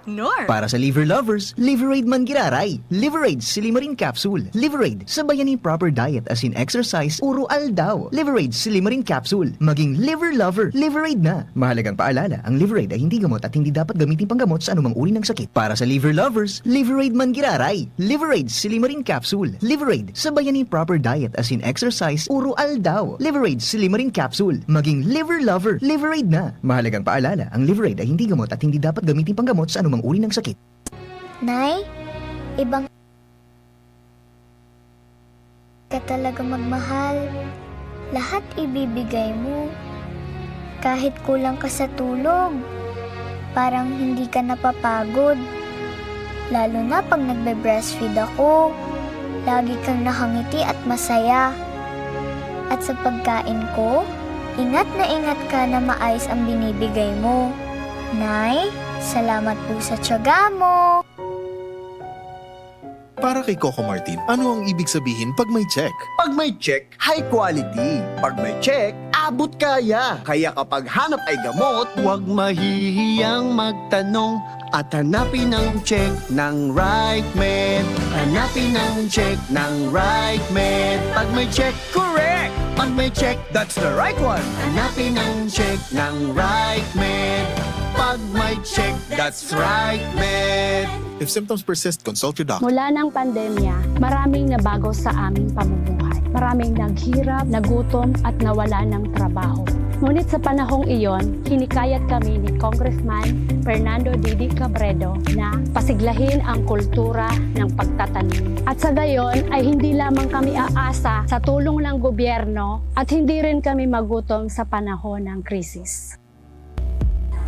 Nor! Para sa liver lovers, Liveraid man giraray. Liveraid Silimarin Capsule. Liveraid, sabayan ni proper diet as in exercise, uro aldaw. Liveraid Silimarin Capsule. Maging liver lover, Liveraid na. Mahalagang paalala, ang Liveraid ay hindi gamot at hindi dapat gamitin panggamot sa anumang uri ng sakit. Para sa liver lovers, Liveraid man giraray. Liveraid Silimarin Capsule. Liveraid, sabayan ni proper diet as in exercise, uro aldaw. Liveraid Silimarin Capsule. Maging liver lover, Liveraid na. Mahalagang paalala, ang Liveraid ay hindi gamot at hindi dapat gamitin panggamot sa anumang uri ng sakit. Nay, ibang ka talaga magmahal. Lahat ibibigay mo. Kahit kulang ka sa tulog, parang hindi ka napapagod. Lalo na pag nagbe-breastfeed ako, lagi kang nakangiti at masaya. At sa pagkain ko, ingat na ingat ka na maayos ang binibigay mo. Nay, salamat po sa tiyaga mo. Para kay Coco Martin, ano ang ibig sabihin pag may check? Pag may check, high quality. Pag may check, abot kaya. Kaya kapag hanap ay gamot, huwag mahihiyang magtanong at hanapin ang check ng right med. Hanapin ang check ng right med. Pag may check, correct! Pag may check, that's the right one. Hanapin ang check ng right med. Pag may check, that's right med. If symptoms persist, consult your doctor. Mula ng pandemya, maraming nabago sa aming pamumuhay. Maraming naghirap, nagutom at nawala ng trabaho. Ngunit sa panahong iyon, hinikayat kami ni Congressman Fernando Didi Cabredo na pasiglahin ang kultura ng pagtatanim. At sa gayon ay hindi lamang kami aasa sa tulong ng gobyerno at hindi rin kami magutom sa panahon ng krisis.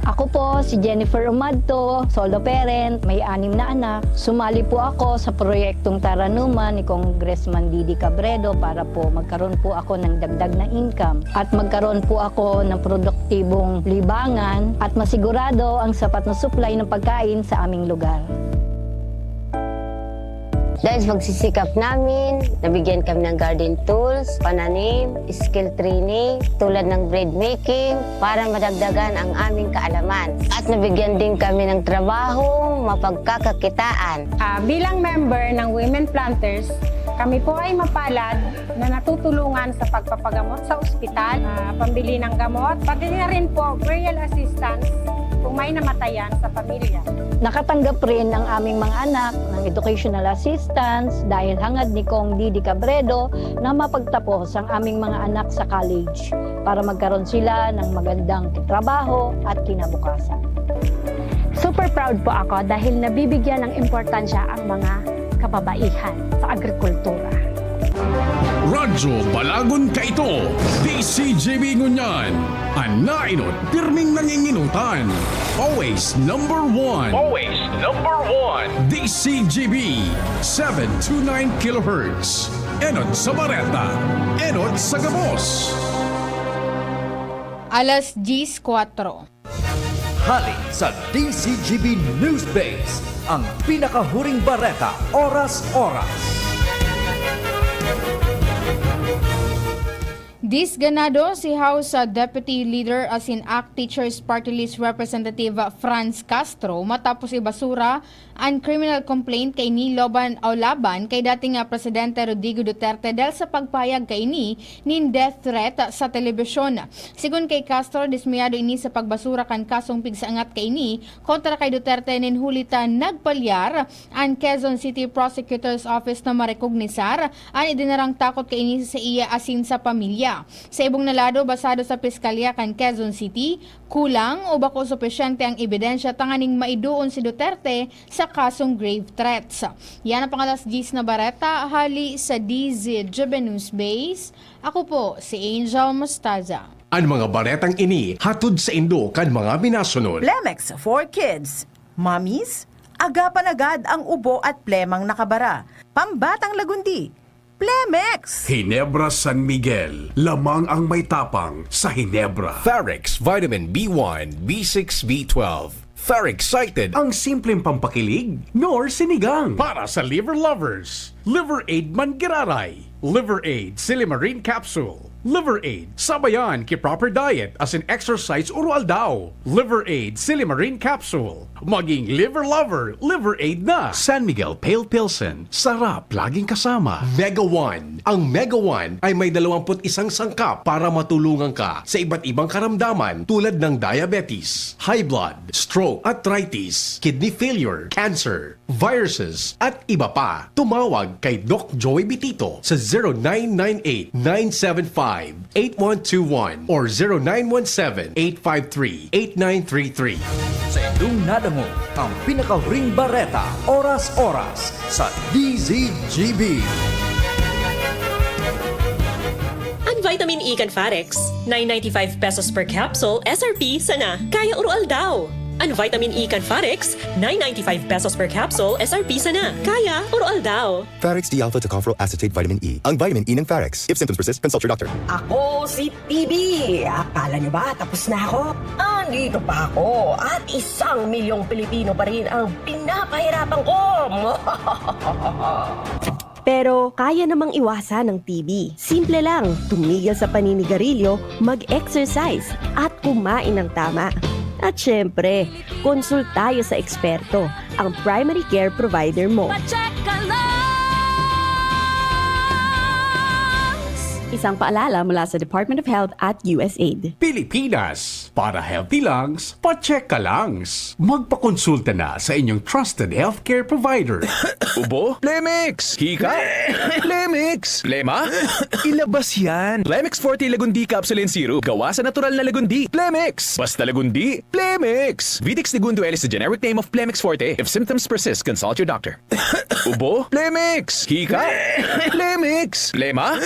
Ako po si Jennifer Umadto, solo parent, may anim na anak. Sumali po ako sa proyektong Taranuman ni Congressman Didi Cabredo para po magkaroon po ako ng dagdag na income at magkaroon po ako ng produktibong libangan at masigurado ang sapat na supply ng pagkain sa aming lugar. Dahil sa pagsisikap namin, nabigyan kami ng garden tools, pananim, skill training, tulad ng bread making, para madagdagan ang aming kaalaman. At nabigyan din kami ng trabahong mapagkakakitaan. Ah, bilang member ng Women Planters, kami po ay mapalad na natutulungan sa pagpapagamot sa ospital, ah, pambili ng gamot, pati na rin po burial assistance kung may namatayan sa pamilya. Nakatanggap rin ang aming mga anak ng educational assistance dahil hangad ni Cong Didi Cabredo na mapagtapos ang aming mga anak sa college para magkaroon sila ng magandang trabaho at kinabukasan. Super proud po ako dahil nabibigyan ng importansya ang mga kababaihan sa agrikultura. Radyo Balagon Kaito, D C G B Ngunyan, an naenot pirming nanginginutan. Always number one. Always number one. D C G B, seven two nine kilohertz. Enot sa Bareta, enot sa Gabos. Alas diyes kwatro. Hali sa D C G B News Base, ang pinakahuring bareta oras-oras. Disganado si House Deputy Leader asin ACT Teachers Party List Representative Franz Castro matapos ibasura an criminal complaint kaini loban o laban kay dating, ah, Presidente Rodrigo Duterte dahil sa pagpahayag kaini nin death threat sa telebisyon. Sigon kay Castro, dismayado ini sa pagbasura kan kasong pigsaangat kaini kontra kay Duterte nin huli ta nagpalyar an Quezon City Prosecutor's Office na marekognisar an idinarang takot kaini sa iya asin sa pamilya. Sa ibong na lado, basado sa Piskalya kan Quezon City, kulang o bako supisyente ang ebidensya tanganing maidoon si Duterte sa kasong grave threats. Yan ang pang-alas diyes na bareta hali sa D Z G B News Base. Ako po si Angel Mostaza. An mga baretang ini hatod saindo kan mga minasunod. Plemex for Kids. Mommies, agapan agad ang ubo at plemang nakabara. Pambatang lagundi. Plemex! Hinebra San Miguel, lamang ang may tapang sa Hinebra. Farex Vitamin B one, B six, B twelve. Farex Excited, ang simpleng pampakilig, nor sinigang. Para sa liver lovers, Liver Aid man giraray. Liver Aid Silimarin Capsule. Liver Aid, sabayan ki proper diet asin exercise oro-aldaw. Liver Aid Silimarin Capsule. Maging liver lover, Liver Aid na! San Miguel Pale Pilsen, sarap laging kasama. Mega One. Ang Mega One ay may dalawampu't isang sangkap para matulungan ka sa iba't ibang karamdaman tulad ng diabetes, high blood, stroke, arthritis, kidney failure, cancer, viruses, at iba pa. Tumawag kay Doc Joey Bitito sa zero nine nine eight, nine seven five, eight one two one or zero nine one seven, eight five three, eight nine three three. Sa indong nadangog ang pinakahuring bareta, oras-oras, sa D Z G B. An vitamin E kan Farex, nine ninety-five pesos per capsule, S R P sana. Kaya oro aldaw! An vitamin E kan Farex, nine ninety-five pesos per capsule, S R P sana. Kaya oro aldaw! Farex D-alpha tocopherol acetate vitamin E. Ang vitamin E ng Farex. If symptoms persist, consult your doctor. Ako si T B. Akala nyo ba tapos na ako? Andito pa ako at isang milyong Pilipino pa rin ang pinapahirapan ko. Pero kaya namang iwasan ng T B. Simple lang, tumigil sa paninigarilyo, mag-exercise, at kumain ng tama. At syempre, konsultayo sa eksperto, ang primary care provider mo. Pacheck ka lang! Isang paalala mula sa Department of Health at U S A I D. Pilipinas, para healthy lungs, pacheck ka lang. Magpakonsulta na sa inyong trusted healthcare provider. Ubo? Plemix! Hika? Plemix! Plema? Ilabas yan! Plemix Forte Lagundi Capsule and Syrup. Gawa sa natural na lagundi. Plemix! Basta lagundi, Plemix! Vitex Negundo L is the generic name of Plemix Forte. If symptoms persist, consult your doctor. Ubo? Plemix! Hika? Plemix! Plema?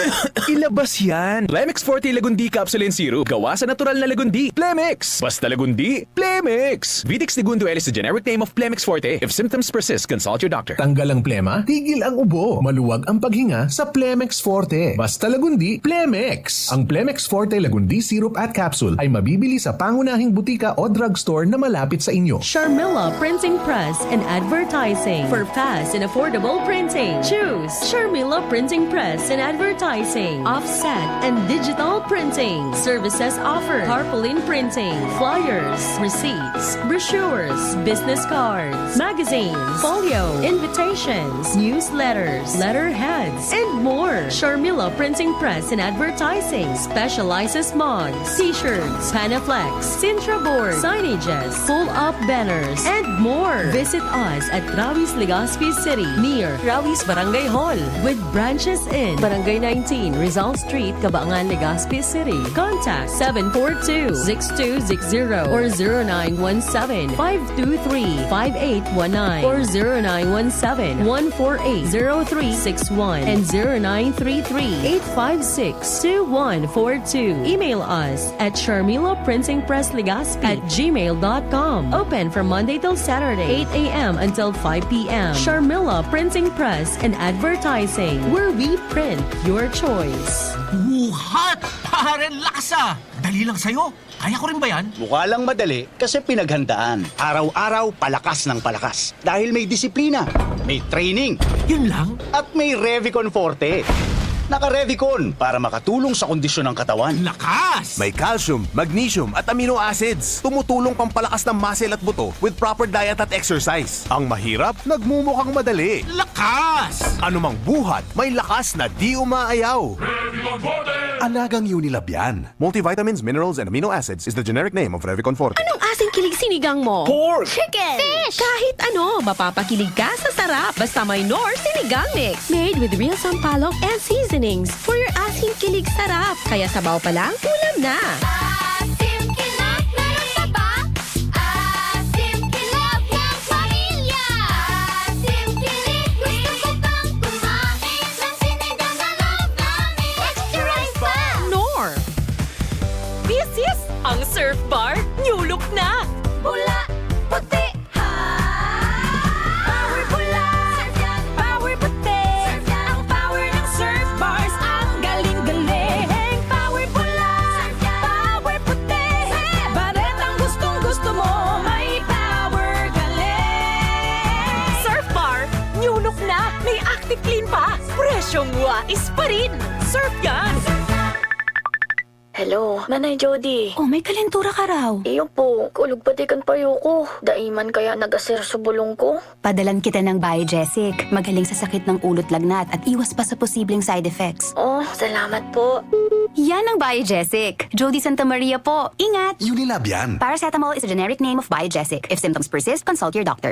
Ilabas yan! Plemix Forte Lagundi Capsule and Syrup. Gawa sa natural na lagundi. Plemix! Basta lagundi, Plemix! Vitex Negundo L is the generic name of Plemix Forte. If symptoms persist, consult your doctor. Tanggal ang plema, tigil ang ubo, maluwag ang paghinga sa Plemix Forte. Basta lagundi, Plemix! Ang Plemix Forte Lagundi Syrup at Capsule ay mabibili sa pangunahing butika o drugstore na malapit sa inyo. Sharmila Printing Press and Advertising. For fast and affordable printing, choose Sharmila Printing Press and Advertising. Offset and digital printing. Services offered: tarpaulin printing, flyers, receipts, brochures, business cards, magazines, folio, invitations, newsletters, letterheads, and more. Sharmila Printing Press and Advertising specializes mugs, t-shirts, Panaflex, Sintra board, signages, pull-up banners, and more. Visit us at Rawis, Legazpi City, near Rawis Barangay Hall, with branches in Barangay nineteen, Rizal Street, Cabaangan, Legazpi City. Contact seven four two, six two six zero or zero nine one seven, five two three, five eight one nine or zero nine one seven, one four eight, zero three six one and zero nine three three, eight five six, two one four two. Email us at Sharmila Printing Press Legazpi at gmail dot com. Open from Monday till Saturday, eight a m until five p m. Sharmila Printing Press and Advertising, where we print your choice. Buhat! Paren, lakas ah! Dali lang sa'yo. Kaya ko rin ba yan? Mukha lang madali kasi pinaghandaan. Araw-araw, palakas ng palakas. Dahil may disiplina, may training, Yun lang? At may Revicon Forte. Naka-Revicon para makatulong sa kondisyon ng katawan. Lakas! May calcium, magnesium at amino acids. Tumutulong pampalakas ng muscle at buto with proper diet at exercise. Ang mahirap, nagmumukhang madali. Lakas! Anumang buhat, may lakas na di umaayaw. Alagang Unilab yan. Multivitamins, minerals, and amino acids is the generic name of Revicon Forte. Anong asing kilig sinigang mo? Pork! Chicken! Fish! Kahit ano, mapapakilig ka sa sarap. Basta may Knorr Sinigang Mix. Made with real sampalok and seasonings. For your asing kilig sarap. Kaya sabaw pa lang, ulam na. Asim kilig, meron ka ba? Asim kilig ng pamilya. Asim kilig, gusto ko pang kumain ng sinigang na loob namin. Extra rice pa! Knorr! This is ang Surf Bar New Look na! Pula, puti, ha! Power pula! Surf yan! Power puti! Surf yan! Ang power ng Surf Bars, ang galing-galing! Power pula! Surf yan! Power puti! Surf yan! Baretang gustong-gusto mo, may power galing! Surf Bar New Look na! May Active Clean pa! Presyong wais pa rin! Surf yan! Hello, Nanay Jody. Oh, may kalentura ka raw. Iyo po, kulog pati kan payo ko. Dai man kaya nag-asir sa bulong ko? Padalan kita ng Biogesic. Magaling sa sakit ng ulo't lagnat at iwas pa sa posibleng side effects. Oh, salamat po. Yan ang Biogesic. Jody Santa Maria po. Ingat! Unilab yan. Paracetamol is a generic name of Biogesic. If symptoms persist, consult your doctor.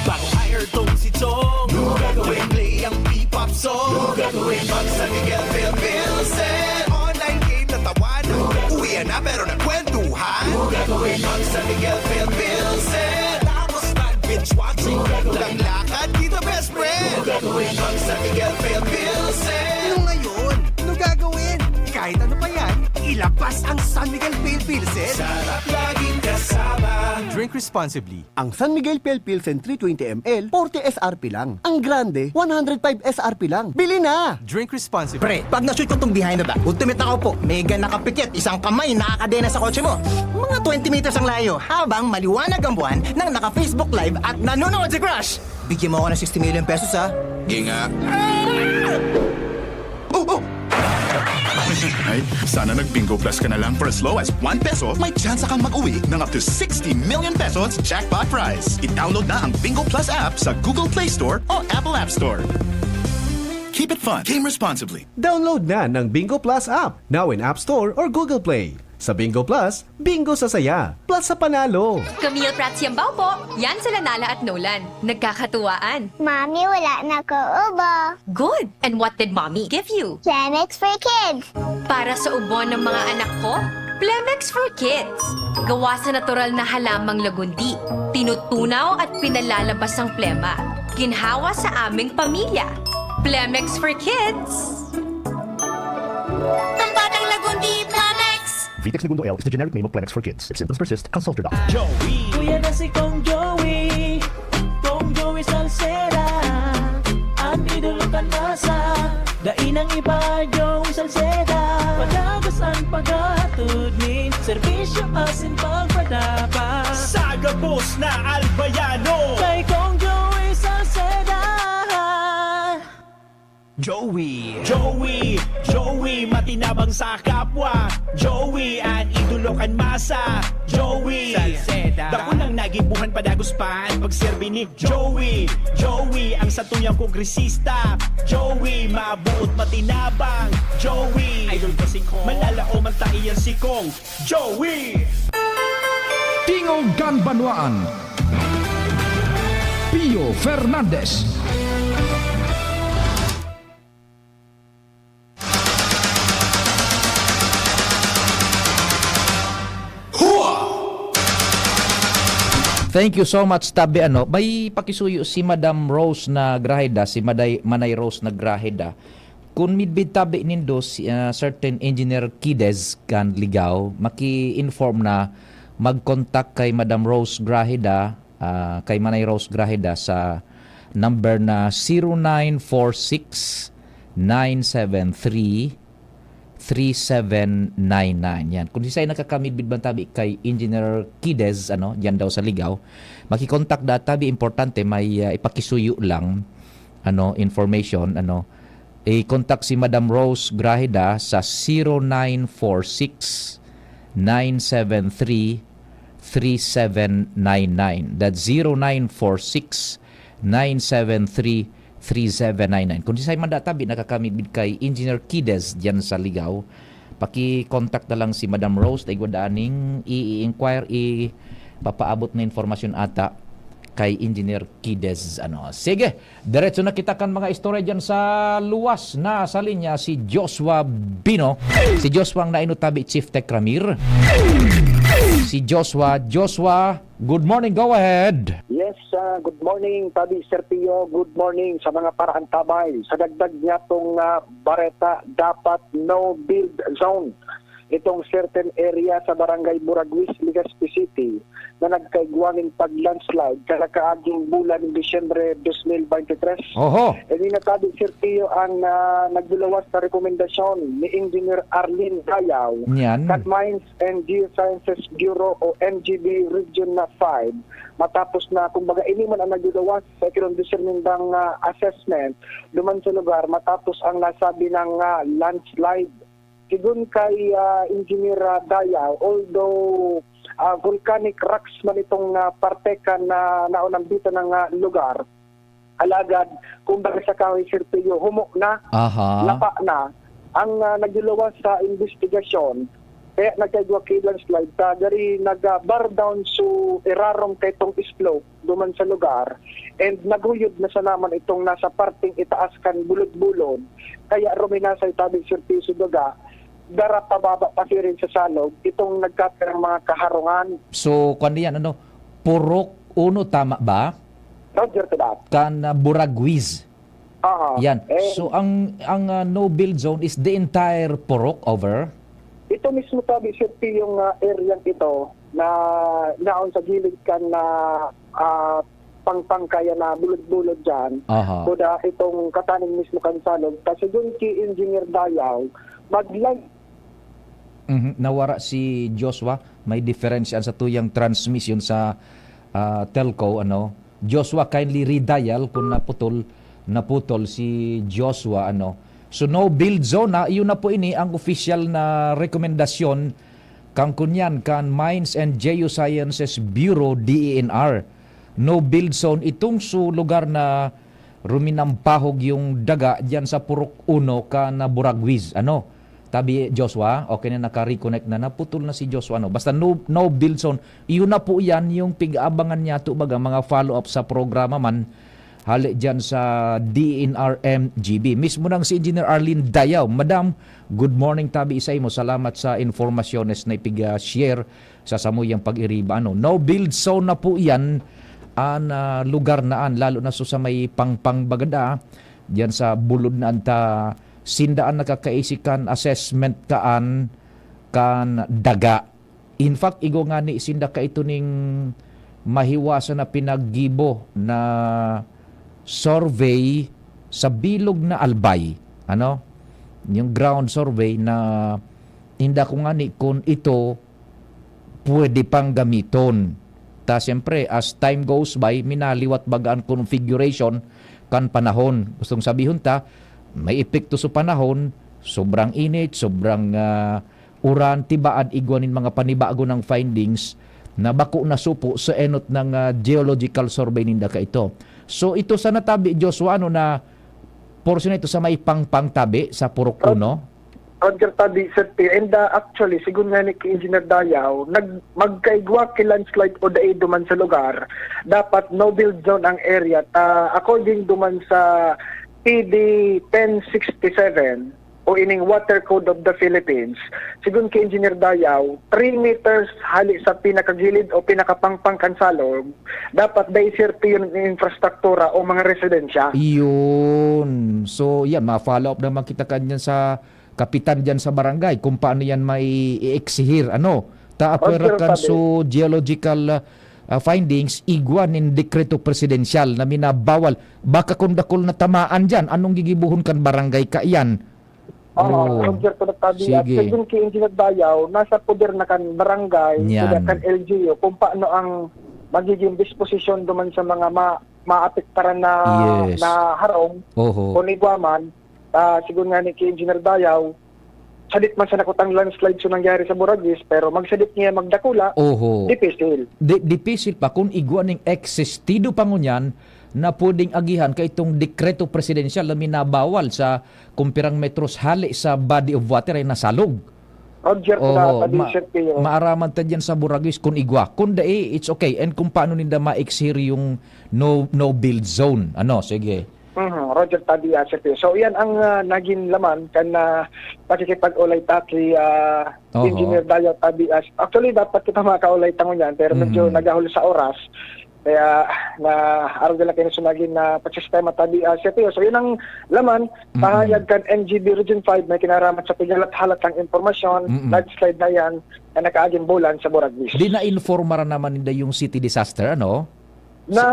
Bago hire tong si Chong, no gagawin, play ang P-pop song. No gagawin, pag San Miguel Phil Pilsen. Online game na tawanan. Uwian na pero nagkwentuhan. No gagawin, pag San Miguel Phil Pilsen. Tapos mag-binge watching. Naglakad kita, best friend. No gagawin, pag San Miguel Phil Pilsen. Ano ngayon? Ano gagawin? Kahit ano pa yan, ilabas ang San Miguel Pale Pilsen. Sarap laging kasama. Drink responsibly. Ang San Miguel Pale Pilsen three twenty M L, forty S R P lang. Ang grande, one hundred five S R P lang. Bili na! Drink responsibly. Pre, pag na-shoot ko tong Behind the Back, ultimate ako po. May gan nakapikit, isang kamay nakakadena sa kotse mo. Mga twenty meters ang layo, habang maliwanag ang buwan nang naka-Facebook Live at nanonood si Crush. Bigyan mo ako ng sixty million pesos, ha? Ginga. Oh, oh! Ay, sana nag-Bingo Plus ka na lang. For as low as one peso, may tsansa kang mag-uwi ng up to sixty million pesos jackpot prize. I-download na ang Bingo Plus app sa Google Play Store o Apple App Store. Keep it fun. Game responsibly. Download na ng Bingo Plus app, now in App Store or Google Play. Sa Bingo Plus, bingo sa saya, plus sa panalo. Camille Prats Yambao po. Yan sila Nala at Nolan. Nagkakatuwaan. Mami, wala na ko ubo. Good. And what did Mommy give you? Planex for Kids. Para sa ubo ng mga anak ko, Plemex for Kids. Gawa sa natural na halamang lagundi. Tinutunaw at pinalalabas ang plema. Ginhawa sa aming pamilya. Plemex for Kids. Pambatang lagundi, Plemex! Vitex Negundo L is the generic name of Plemex for Kids. If symptoms persist, consult your doctor. Joey. Kuya na si Kong Joey. Kong Joey Salceda. An idolo kan masa. Dai nang iba, Joey Salceda. Padagos an paghatod nin serbisyo asin pagpadabang. Sa gabos na Albayano. Kay Kong Joey Salceda. Joey. Joey, Joey, matinabang sa kapwa. Joey, an idolo kan masa. Joey, Salceda. Dakulang nagibuhan, padagos pa an pagserbi ni Joey. Joey, ang satuyang kongresista. Joey, mabuot, matinabang. Joey, idol ko si Kong. Malalaoman ta iyan si Kong Joey. Tingog kan Banwaan. Pio Fernandez. Thank you so much, tabi, ano. May pakisuyo si Madam Rose Nagraheda, si Maday, Manay Rose Nagraheda. Kun midbid tabi nindo si, ah, certain Engineer Kides kan Ligao, maki-inform na mag-contact kay Madam Rose Graheda, ah, kay Manay Rose Graheda sa number na zero nine four six, nine seven three, three seven nine nine. Yan. Kung sisay nakakamidbid man tabi kay Engineer Kides, ano, diyan daw sa Ligao, maki-contact da tabi, importante, may, ah, ipakisuyo lang, ano, information, ano, i-contact si Madam Rose Graheda sa zero nine four six, nine seven three, three seven nine nine. That's zero nine four six, nine seven three, three seven nine nine. Kung sisay man da tabi nakakamidbid kay Engineer Kides diyan sa Ligao, paki-contact na lang si Madam Rose, ta igwa da ning i-inquire, ipapaabot na informasyon ata kay Engineer Kides, ano. Sige, diretso na kita kan mga istorya diyan sa luwas. Nasa linya si Joshua Bino. Si Joshua ang nainot tabi, Chief Tech Ramir. Si Joshua, Joshua, good morning, go ahead. Yes, ah, good morning, Tabi Serpio. Good morning sa mga paraantabay. Sa dagdag niya tong, ah, bareta, dapat no build zone itong certain area sa Barangay Buraguis, Legazpi City, na nagkaigwa nin pag-landslide kalakaaging bulan nin Disyembre dos mil bente tres. Oho. Ini na, Tabi Serpio, ang, ah, nagluluwas na rekomendasyon ni Engineer Arlene Dayaw, Niyan. Cat Mines and Geosciences Bureau o M G B Region na five, matapos na, kumbaga, ini man ang nagluluwas sa kinondisyon nindang, ah, assessment duman sa lugar matapos ang nasabi ng, ah, landslide. Sigon kay, ah, Engineer, ah, Dayaw, although, ah, volcanic rocks man itong, ah, parte kan, ah, naunambitan na nga lugar, alagad, kumbaga sa kahoy, Sir Pio, humo na, Aha. lapa na. Ang, ah, nagluluwas sa investigasyon, kaya nagkaigwa ki landslide, ta diri nag, ah, bar down so irarom kaitong slope duman sa lugar, and naguyod na sana man itong nasa parteng itaas kan bulod-bulod, kaya ruminasay tabi, Sir Pio, so daga, dara pababa pa siring sa salog, itong nagkapirang mga kaharungan. So, kwan diyan, ano, Purok Uno, tama ba? Roger to that. Kan, ah, Buraguiz. Aha. Yan. Eh, So, ang, ang, ah, no build zone is the entire Purok over? Ito mismo tabi, Sir P, yung, ah, area ito na naon sa gilid kan, ah, ah, pangpang kaya na bulod-bulod dyan. Aha. Kuda itong kataning mismo kan salog. Kasi dun ki Engineer Dayaw, maglag- Mhm. Nawara si Joshua. May diferensya sa tuyang transmission sa, ah, telco, ano. Joshua, kindly redial kung naputol, naputol si Joshua, ano. So, no build zone, ah, iyon na po ini ang opisyal na rekomendasyon kan kunyan, kan Mines and Geosciences Bureau, D E N R. No build zone, itong su lugar na ruminampahog yung daga diyan sa Purok Uno kan Buraguiz, ano. Tabi, Joshua, okay na, naka-reconnect na, naputol na si Joshua, no? Basta no, no build zone, iyon na po yan, yung pig-aabangan niya to, baga, mga follow-up sa programa man, hali dyan sa D N R M G B. Mismo nang si Engineer Arlene Dayaw. Madam, good morning, tabi, isa mo. Salamat sa informasyones na ipig-share sa samuyang pag-iriba, ano. No build zone na po yan, an, ah, lugar na an, lalo na so sa may Pangpang Bagada, diyan sa bulod na anta, sinda an nakakaisi kan assessment kaan kan daga. In fact, igwa ngani sinda kaito ning mahiwasan na pinaggibo na survey sa bilog na Albay, ano? Yung ground survey na inda ko ngani kun ito pwede pang gamiton. Ta siyempre, as time goes by, minaliwat baga an configuration kan panahon. Gustong sabihon ta, may epekto sa panahon, sobrang init, sobrang, ah, uran, tibaad, igwa nin mga panibago nang findings na bako nasupo sa enot nang, ah, geological survey ninda kaito. So, ito sana tabi, Joshua, ano na portion ito sa may Pangpang tabi, sa Purok Uno? Roger, tabi, Sir P. And, ah, actually, sigon nga ni ki Engineer Dayaw, nag-, magkaigwa ki landslide o dai duman sa lugar, dapat no build zone ang area. Ta, according duman sa P D ten sixty-seven o ining Water Code of the Philippines, sigon ki Engineer Dayaw, three meters hali sa pinakagilid o pinakapangpang kan salog, dapat dai, Sir P, yung infrastruktura o mga residensya. Iyon. So, yan, ma-follow up naman kita kanyan sa kapitan diyan sa barangay kung paano yan mai-exigir, ano. Ta apwera kan so geological, ah, findings, igwa nin dekreto presidensyal na minabawal. Baka kung dakul na tamaan diyan, anong gigibohon kan barangay kaiyan? Oo, Oo. Roger, pinagtabi. At Sige. Sigon ki Engineer Dayaw, nasa poder na kan barangay, Yan. sila kan L G U, kung paano ang magiging disposisyon duman sa mga ma-, maapektaran na, Yes. na harong, Oho. kung igwa man, ah, sigon nga ni ki Engineer Dayaw, sadit man sa nakutang landslide so nangyari sa Buraguiz, pero magsadit niya magdakula, Oho. dipisil. Di-, dipisil pa kung igwa ning existido pa ngunyan na pwedeng agihan kaitong dekreto presidensyal na minabawal sa kung pirang metros hali sa body of water ay nasalog. Roger, Oho, sa ma-, Sir Pio. maaraman ta diyan sa Buraguiz kung igwa. Kung dai, it's okay. And kung paano ninda ma-exir yung no, no build zone. Ano, sige. Mhm, Roger, tabi, ah, Sir Pio. So, yan ang, ah, naging laman kan, ah, pakikipag-ulay ta ki, ah, Oho. Engineer Dayaw, tabi, ah, actually, dapat kita makaulay tangon yan, pero medyo Mhm. nagahol sa oras. Kaya, na, araw nila kayo sa naging, ah, pagsistema, tabi, ah, Sir Pio. So, yun ang laman, Mhm. pahayag kan N G B Region five, may kinaramat sa pighalat-halat ng impormasyon, Mhm. landslide na yan, na nakaaging bulan sa Buraguiz. Di na-informaran naman ninda yung city disaster, ano? Na,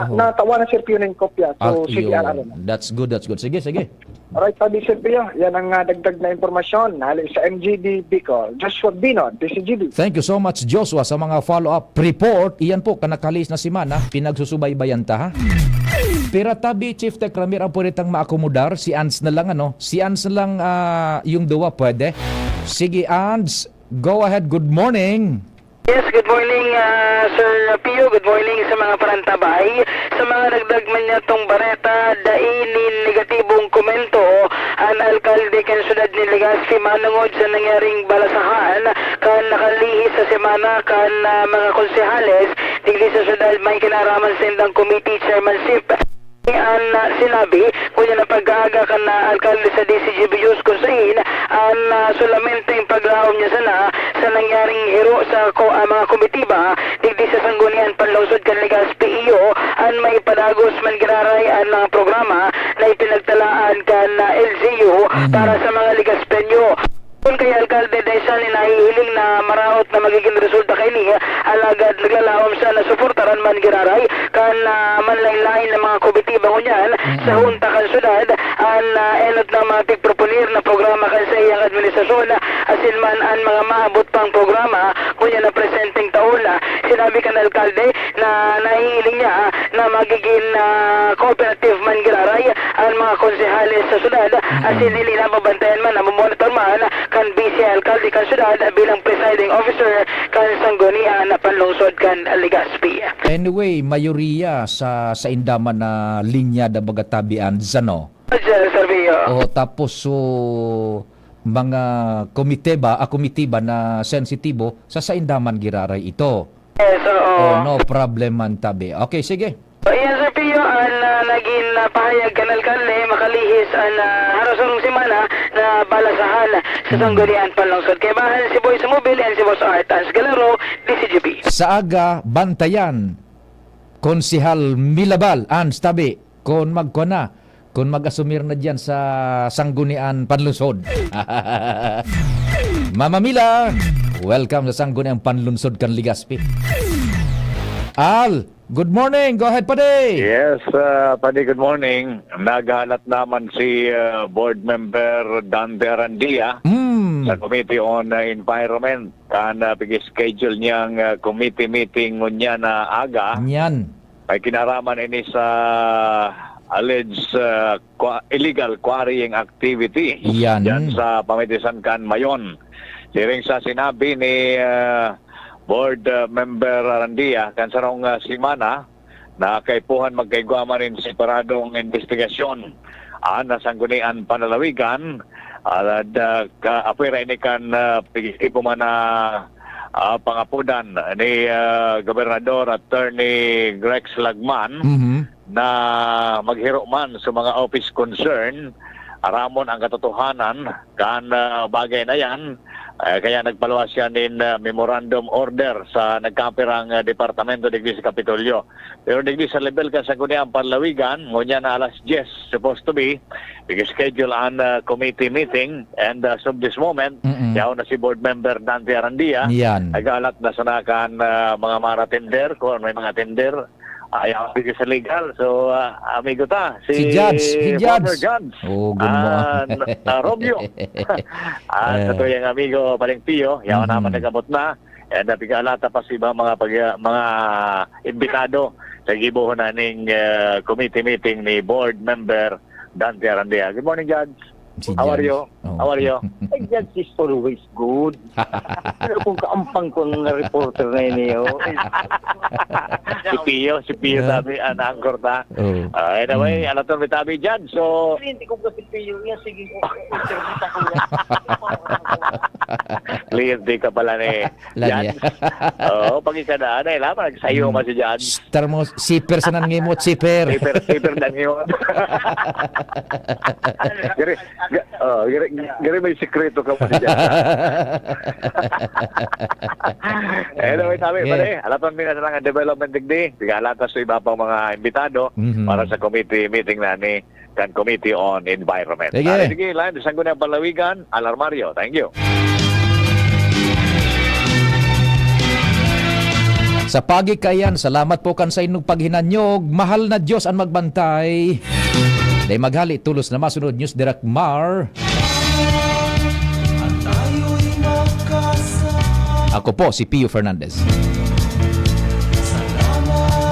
Oho. natawa na, Sir Pio, ng kopya. So, Ah, sige, yun. alam mo. That's good, that's good. Sige, sige. Alright, tabi, Sir Pio. Yan ang, ah, dagdag na impormasyon. Hali sa M G B Bicol. Joshua Binon, D C G B. Thank you so much, Joshua, sa mga follow-up report. Iyan po, kanakalis na semana, pinagsusubaybayan ta, ha? Pero tabi, Chief Tech Ramir, ang pwede tang maakomodar, si Ans na lang, ano? Si Ans na lang, ah, yung duwa, pwede? Sige, Ans, go ahead. Good morning. Yes, good morning, ah, Sir Pio. Good morning sa mga parantabay. Sa mga dagdag man niyatong bareta, dai nin negatibong komento an alkalde kan siyudad ni Legazpi manongod sa nangyaring balasahan kan nakalihis sa semana kan, ah, mga konsehales digdi sa siyudad may kinaraman sa indang committee chairmanship. An, ah, sinabi, ngunyan na pag-aaga kan, ah, alkalde sa D C G B News kung sain an, ah, solamenteng paglaom niya sana sa nangyaring hiro sa ko-, ah, mga komitiba digdi sa Sanggunian Panlungsod kan Legazpi iyo an maipadagos man giraray an mga programa na ipinagtalaan kan, ah, L G U Mhm. para sa mga Legazpeño. Kun kay alkalde, dai siya nin nahihiling na maraot na magigin resulta kaini, alagad naglalaom siya na suportaran man giraray kan, ah, manlain-lain na mga komitiba ngunyan sa Mm. hunta kan syudad an, ah, enot na mga pigproponer na programa kan saiyang administrasyon, asin man an mga maabot pang programa ngunyan na presenteng taon. Sinabi kan alkalde na nahihiling niya na magigin, ah, cooperative man giraray an mga konsehales sa syudad, Mm. asin ini nababantayan man, namomonitor man kan Vice Alkalde kan syudad bilang presiding officer kan Sanggunian Panlungsod kan Legazpi. Anyway, mayoriya sa, sa indaman na linya da baga tabian, zano? Sir Sergio. O, tapos, so, mga komite ba, ah, komitiba na sensitibo sa saindaman giraray ito. Yes, oo. Oh, no problem man tabi. Okay, sige. So, iyan, Sir Pio, an, ah, nagin, ah, pahayag kan alkalde makalihis an, ah, harusong semana na balasahan sa Hmm. Sanggunian Panlungsod. Kaibahan si Boy Sumubil and si Boss Art Ans Galaro, D C G P. Sa aga, bantayan, Konsehal Milabal, Ans tabi, kun magkua na, kun mag-asumir na diyan sa Sanggunian Panlungsod. Mama Mila, welcome sa Sanggunian Panlungsod kan Legazpi. Al, good morning. Go ahead, padi. Yes, ah, padi, good morning. Naghalat naman si, ah, Board Member Dante Arandia Hmm. sa Committee on, ah, Environment. Kan, ah, pig-schedule niyang, ah, committee meeting ngunyan na aga. Nyan. May kinaraman ini sa alleged, ah, qua-, illegal quarrying activity Yan. diyan sa pamitisan kan Mayon. Siring sa sinabi ni, ah, Board, ah, Member Arandia, kan sarong, ah, semana, na kaipuhan magkaigwa man nin separadong imbestigasyon an Sanggunian Panlalawigan, ah, da-, ka-, apwera ini kan, ah, pig-ipo man na, ah, pangapodan ni, ah, Gobernador Attorney Grex Lagman Mhm. na maghiro man sa mga office concern, aramon ang katotohanan kan, ah, bagay na yan. Ah, kaya nagpaluwas siya nin, ah, memorandum order sa nagkapirang, ah, departamento digdi sa Kapitolyo. Pero digdi sa level kan Sangguniang Panlawigan, ngunyan na alas diyes, supposed to be, nag-schedule an, ah, committee meeting, and, ah, as of this moment, Mm-mm. yaon na si Board Member Dante Arandia, Yan. nag-aalat na sana kan, ah, mga maratender, kung may mga tender, ayaw bigay sa legal. So, ah, amigo ta, si Si Judge, si former Judge. Judge, Oh, good mo. ah, n-, ah, Romeo. Ah, Eh. sa tuyang amigo, Paring Pio, yaon Mhm. naman nag-abot na. And, ah, pig-aalata pa sa ibang mga pag-, mga imbitado sa gibohon na ning, ah, committee meeting ni Board Member Dante Arandia. Good morning, Judge. Si How are Judge. you? Oh. How are you? Ay, Judge is always good. Pero kung kaampang ko nga reporter na ini, oh. Si Pio, si Pio Yeah. tabi, ah, na-anchor ta. Oh. Ah, anyway, Mm. alaton mi tabi, Judge. So, Hindi ko kasi Pio yan. Sige, oh, oh, interview ako yan. Kliyente ka pala ni Lanya. Judge. Oo, pag ikadaan, eh, lamang, nagsayo Mm. man si Judge. Shh, tara mo, siper sa nangimot, siper. Siper, siper dan yun. Gari, ga-, oh, gari, gari may sikreto ka pa dyan. Anyway, tabi, Yeah. pare, alaton mi na lang ang development digdi. Pig-aalata sa iba pang mga imbitado Mhm. para sa committee meeting na ni kan Committee on Environment. Sige. Pare, sige, live sa Sangguniang Panlawigan, Alarmario. Thank you. Sa pagi kaiyan, salamat po kan saindong paghinanyog. Mahal na Diyos an magbantay. Dai maghali, tolos na masunod, News Direct Mar. Ako po si Pio Fernandez.